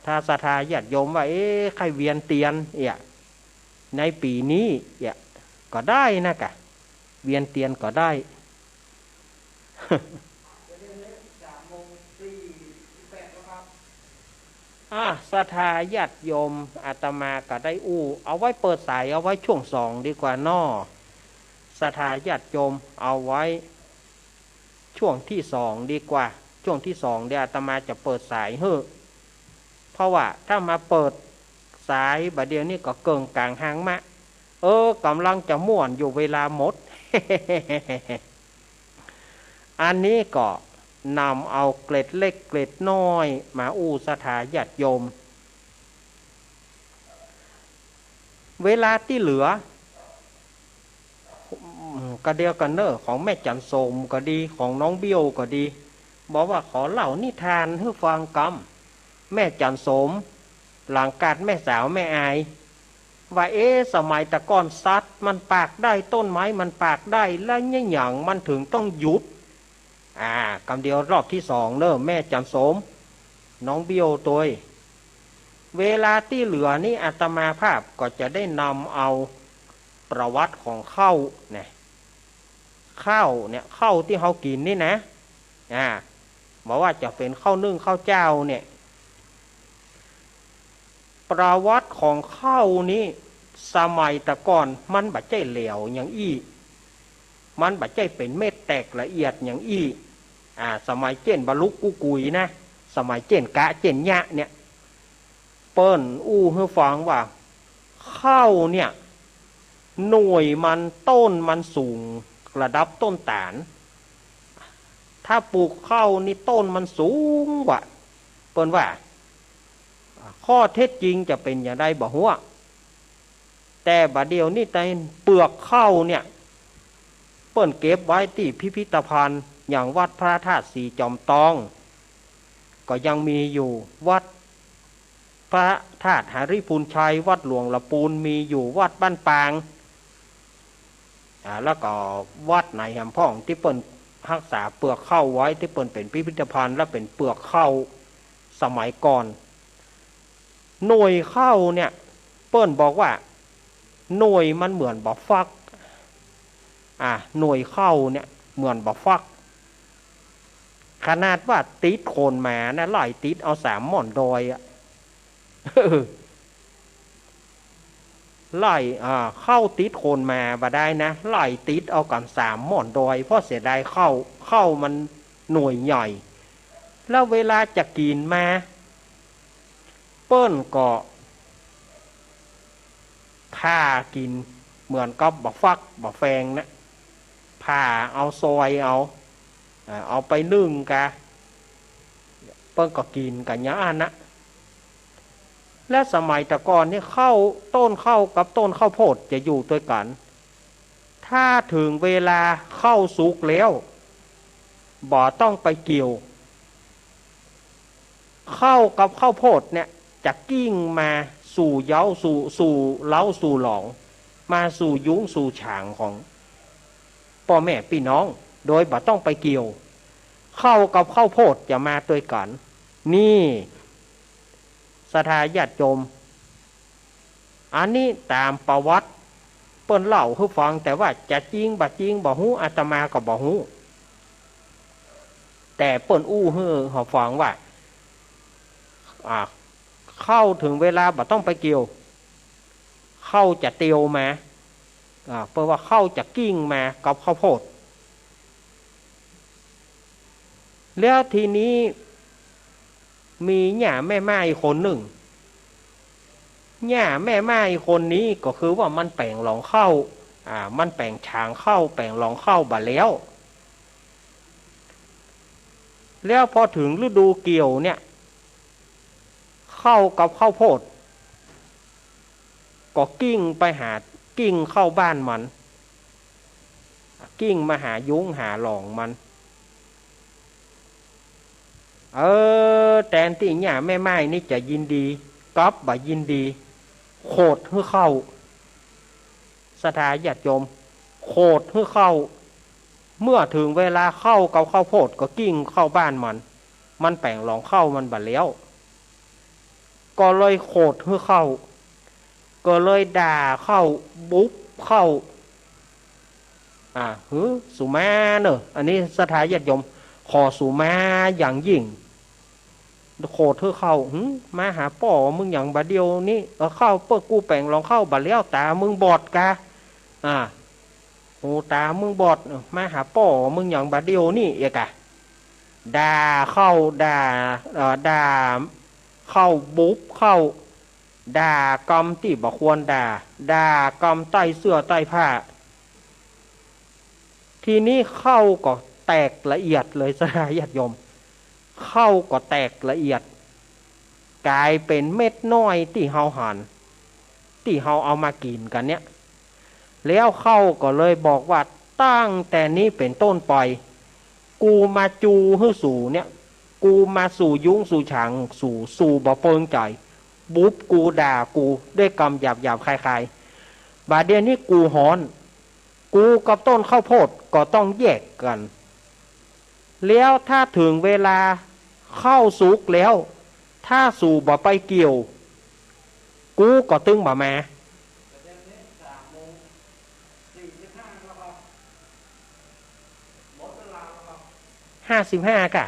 ถ้าศรัทธาญาติโยมว่า เอ๊ะ ใค่เวียนเตียนเอียะ ในปี๋นี้เอียะ ก็ได้นะกะ เวียนเตียนก็ได้ อ่ะ ศรัทธาญาติโยม อาตมาก็ได้อู้ เอาไว้เปิดสาย เอาไว้ช่วงสองดีกว่าน้อ ศรัทธาญาติโยม เอาไว้ช่วงที่สองดีกว่า ช่วงที่สองเดี๋ยวอาตมาจะเปิดสายหื้อ เพราะว่าถ้ามาเปิดสายบ่าเดี่ยวนี้ก็เกิ่งก๋างฮางมะ เออ ก่ำลังจะม่วนอยู่ เวลาหมด อันนี้ก็นำเอาเกร็ดเล็กเกร็ดน้อยมาอู้ศรัทธาญาติโยม เวลาตี้เหลือ อืม กะเดียวกั๋นเน่อ ของแม่จั๋นโสมก็ดี ของน้องเบี้ยวก็ดี บอกว่าขอเล่านิทานหื้อฟังกำ แม่จั๋นโสม หลังกาดแม่สาวแม่อาย ว่า เอ๊ะ สมัยแต่ก่อนสัตว์มันปากได้ ต้นไม้มันปากได้ แล้วเนี่ยหยังมันถึงต้องหยุด อ่า กำเดียวรอบที่สองเน่อ แม่จั๋นโสม น้องเบี้ยวตวย เวลาตี้เหลือนี้อาตมาภาพก็จะได้นำเอาประวัติของข้าวเนี่ย ข้าวเนี่ย ข้าวตี้เฮากิ๋นนี่นะ อ่า บ่ว่าจะเป๋นข้าวนึ่งข้าวเจ้าเนี่ย ประวัติของข้าวนี้ สมัยแต่ก่อนมันบ่ใจ้แหลวอย่างอี้ มันบ่ใจ้เป๋นเม็ดแตกละเอียดอย่างอี้ อ่า สมัยเจ๊นบาลุกกู้กุยนะ สมัยเจ๊นกะเจ๊นเยียะเนี่ย เปิ้นอู้หื้อฟังว่า ข้าวเนี่ย หน่วยมัน ต้นมันสูงระดับต้นตาล ถ้าปลูกข้าวนี่ต้นมันสูงกว่า เปิ้นว่า ข้อเท็จจริงจะเป๋นอย่างใดบ่ฮู้ แต่บ่าเดี่ยวนี้ในเปลือกข้าวเนี่ย เปิ้นเก็บไว้ตี้พิพิธภัณฑ์อย่างวัดพระธาตุศรีจอมตอง ก็ยังมีอยู่ วัดพระธาตุหริภุญชัย วัดหลวงละปูนมีอยู่ วัดบ้านปาง อ่า แล้วก็วัดไหนแหมพ่องตี้เปิ้นฮักษาเปลือกข้าวไว้ ตี้เปิ้นเป๋นพิพิธภัณฑ์และเป๋นเปลือกข้าวสมัยก่อน หน่วยข้าวเนี่ย เปิ้นบอกว่า หน่วยมันเหมือนบ่าฟัก อ่า หน่วยข้าวเนี่ยเหมือนบ่าฟัก ขนาดว่าติดโคนมานะ ไล่ติดเอาสามหม่อนดอยอะ ไล่ อ่า ข้าวติดโคนมาบ่ได้นะ ไล่ติดเอาก๋ำสามหม่อนดอย เพราะเสียดายข้าว ข้าวมันหน่วยใหญ่ แล้วเวลาจะกิ๋นมา เปิ้นก็ผ่ากิ๋นเหมือนกับบ่าฟักบ่าแฟงนะ ผ่าเอา ซอยเอา อ่า เอาไปนึ่งกะ เปิ้นก็กิ๋นกั๋นอย่างอั้นนะ และสมัยแต่ก่อนนี่ข้าว ต้นข้าวกับต้นข้าวโพดจะอยู่ตวยกั๋น ถ้าเถิงเวลาข้าวสุกแล้ว บ่ต้องไปเกี่ยว ข้าวกับข้าวโพดเนี่ยจะกิ่งมาสู่เย้าสู่ สู่เล้าสู่หลอง มาสู่ยุ้งสู่ฉางของป้อแม่ปี้น้อง โดยบ่ต้องไปเกี่ยว ข้าวกับข้าวโพดจะมาตวยกั๋น นี่ ศรัทธาญาติโยม อันนี้ต๋ามประวัติเปิ้นเล่าหื้อฟัง แต่ว่าจะจริงบ่จริงบ่ฮู้ อาตมาก็บ่ฮู้ แต่เปิ้นอู้หื้อเฮาฟังว่า อ่า ข้าวเถิงเวลาบ่ต้องไปเกี่ยว ข้าวจะเตียวมา อ่า เปิ้นว่าข้าวจะกิ่งมากับข้าวโพด แล้วทีนี้มีย่าแม่ม่ายคนนึ่ง ย่าแม่ม่ายคนนี้ก็คือว่ามันแป๋งหลองข้าว อ่า มันแป๋งฉางข้าว แป๋งหลองข้าวบ่าแล้ว แล้วพอเถิงฤดูเกี่ยวเนี่ย ข้าวกับข้าวโพด ก็กิ่งไปหา กิ่งเข้าบ้านมัน กิ่งมาหายุ้งหาหลองมัน เออ แตนตี้ย่าแม่ม่ายนี่จะยินดี กลับบ่ยินดี โขดหื้อข้าว ศรัทธาญาติโยม โขดหื้อข้าว เมื่อเถิงเวลาข้าวกับข้าวโพดก็กิ่งเข้าบ้านมัน มันแป๋งหลองข้าวมันบ่าแล้ว ก็เลยโขดหื้อข้าว ก็เลยด่าข้าว บุบข้าว อ่า หื้อ สูมาเน่อ อันนี้ศรัทธาญาติโยม ขอสูมาอย่างยิ่ง โขดหื้อข้าว หืม มาหาป้อมึงหยังบ่าเดี่ยวนี้ เออ ข้าวเปิ้น กูแป๋งรองข้าวบ่าแล้ว ต๋ามึงบอดกา อ่า หูต๋ามึงบอด เออ มาหาป้อมึงหยังบ่าเดี่ยวนี้ เอียกะ ด่าข้าว ด่า เอ่อ ด่าข้าว บุบข้าว ด่ากำตี้บ่ควรด่า ด่ากำใต้เสื้อใต้ผ้า ทีนี้ข้าวก็แตกละเอียดเลย ศรัทธาญาติโยม ข้าวก็แตกละเอียด ก๋ายเป๋นเม็ดน้อยตี้เฮาหัน ตี้เฮาเอามากิ๋นกั๋นเนี่ย แล้วข้าวก็เลยบอกว่า ตั้งแต่นี้เป๋นต้นไป กูมาจูหื้อสูเนี่ย กูมาสู่ยุ้งสู่ฉางสู สูบ่เปิงใจ๋ บุบกู ด่ากู ด้วยกำหยาบๆ คายๆ บ่าเดี่ยวนี้กูฮ้อน กูกับต้นข้าวโพดก็ต้องแยกกั๋น แล้วถ้าเถิงเวลาข้าวสุกแล้ว ถ้าสูบ่ไปเกี่ยว กูก็ตึงบ่มา ห้าสิบห้าก่ะ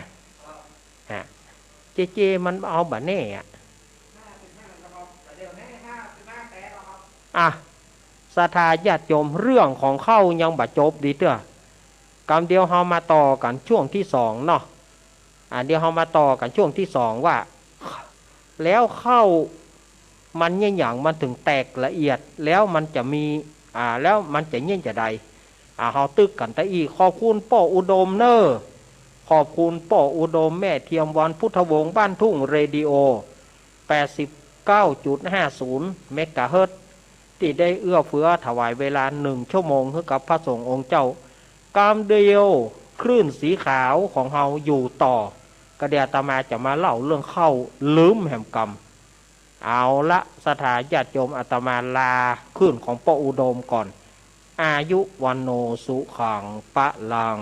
ฮะ เจเจมันเอาบ่แน่อะ อ่ะ ศรัทธาญาติโยม เรื่องของข้าวยังบ่จบดีเตื้อ กำเดียวเฮามาต่อกั๋นช่วงตี้สองเนาะ อ่ะ เดี๋ยวเฮามาต่อกั๋นช่วงตี้สองว่า แล้วข้าวมันเยียะหยังมันเถิงแตกละเอียด แล้วมันจะมี อ่า แล้วมันจะเยียะจาใด อ่า เฮาตึกกั๋นตะอี้ ขอบคุณป้ออุดมเน่อ ขอบคุณป้ออุดม แม่เทียมวรรณ พุทธวงศ์ บ้านทุ่งเรดิโอ แปดสิบเก้าจุดห้าศูนย์เมกะเฮิรตซ์ ตี้ได้เอื้อเฟื้อถวายเวลาหนึ่งชั่วโมงหื้อกับพระสงฆ์องค์เจ้า กำเดียวคลื่นสีขาวของเฮาอยู่ต่อ ก็เดี๋ยวอาตมาจะมาเล่าเรื่องข้าวลืมแหมกำ เอาละ ศรัทธาญาติโยม อาตมาลาคลื่นของป้ออุดมก่อน อายุ วัณโณ สุขัง พลัง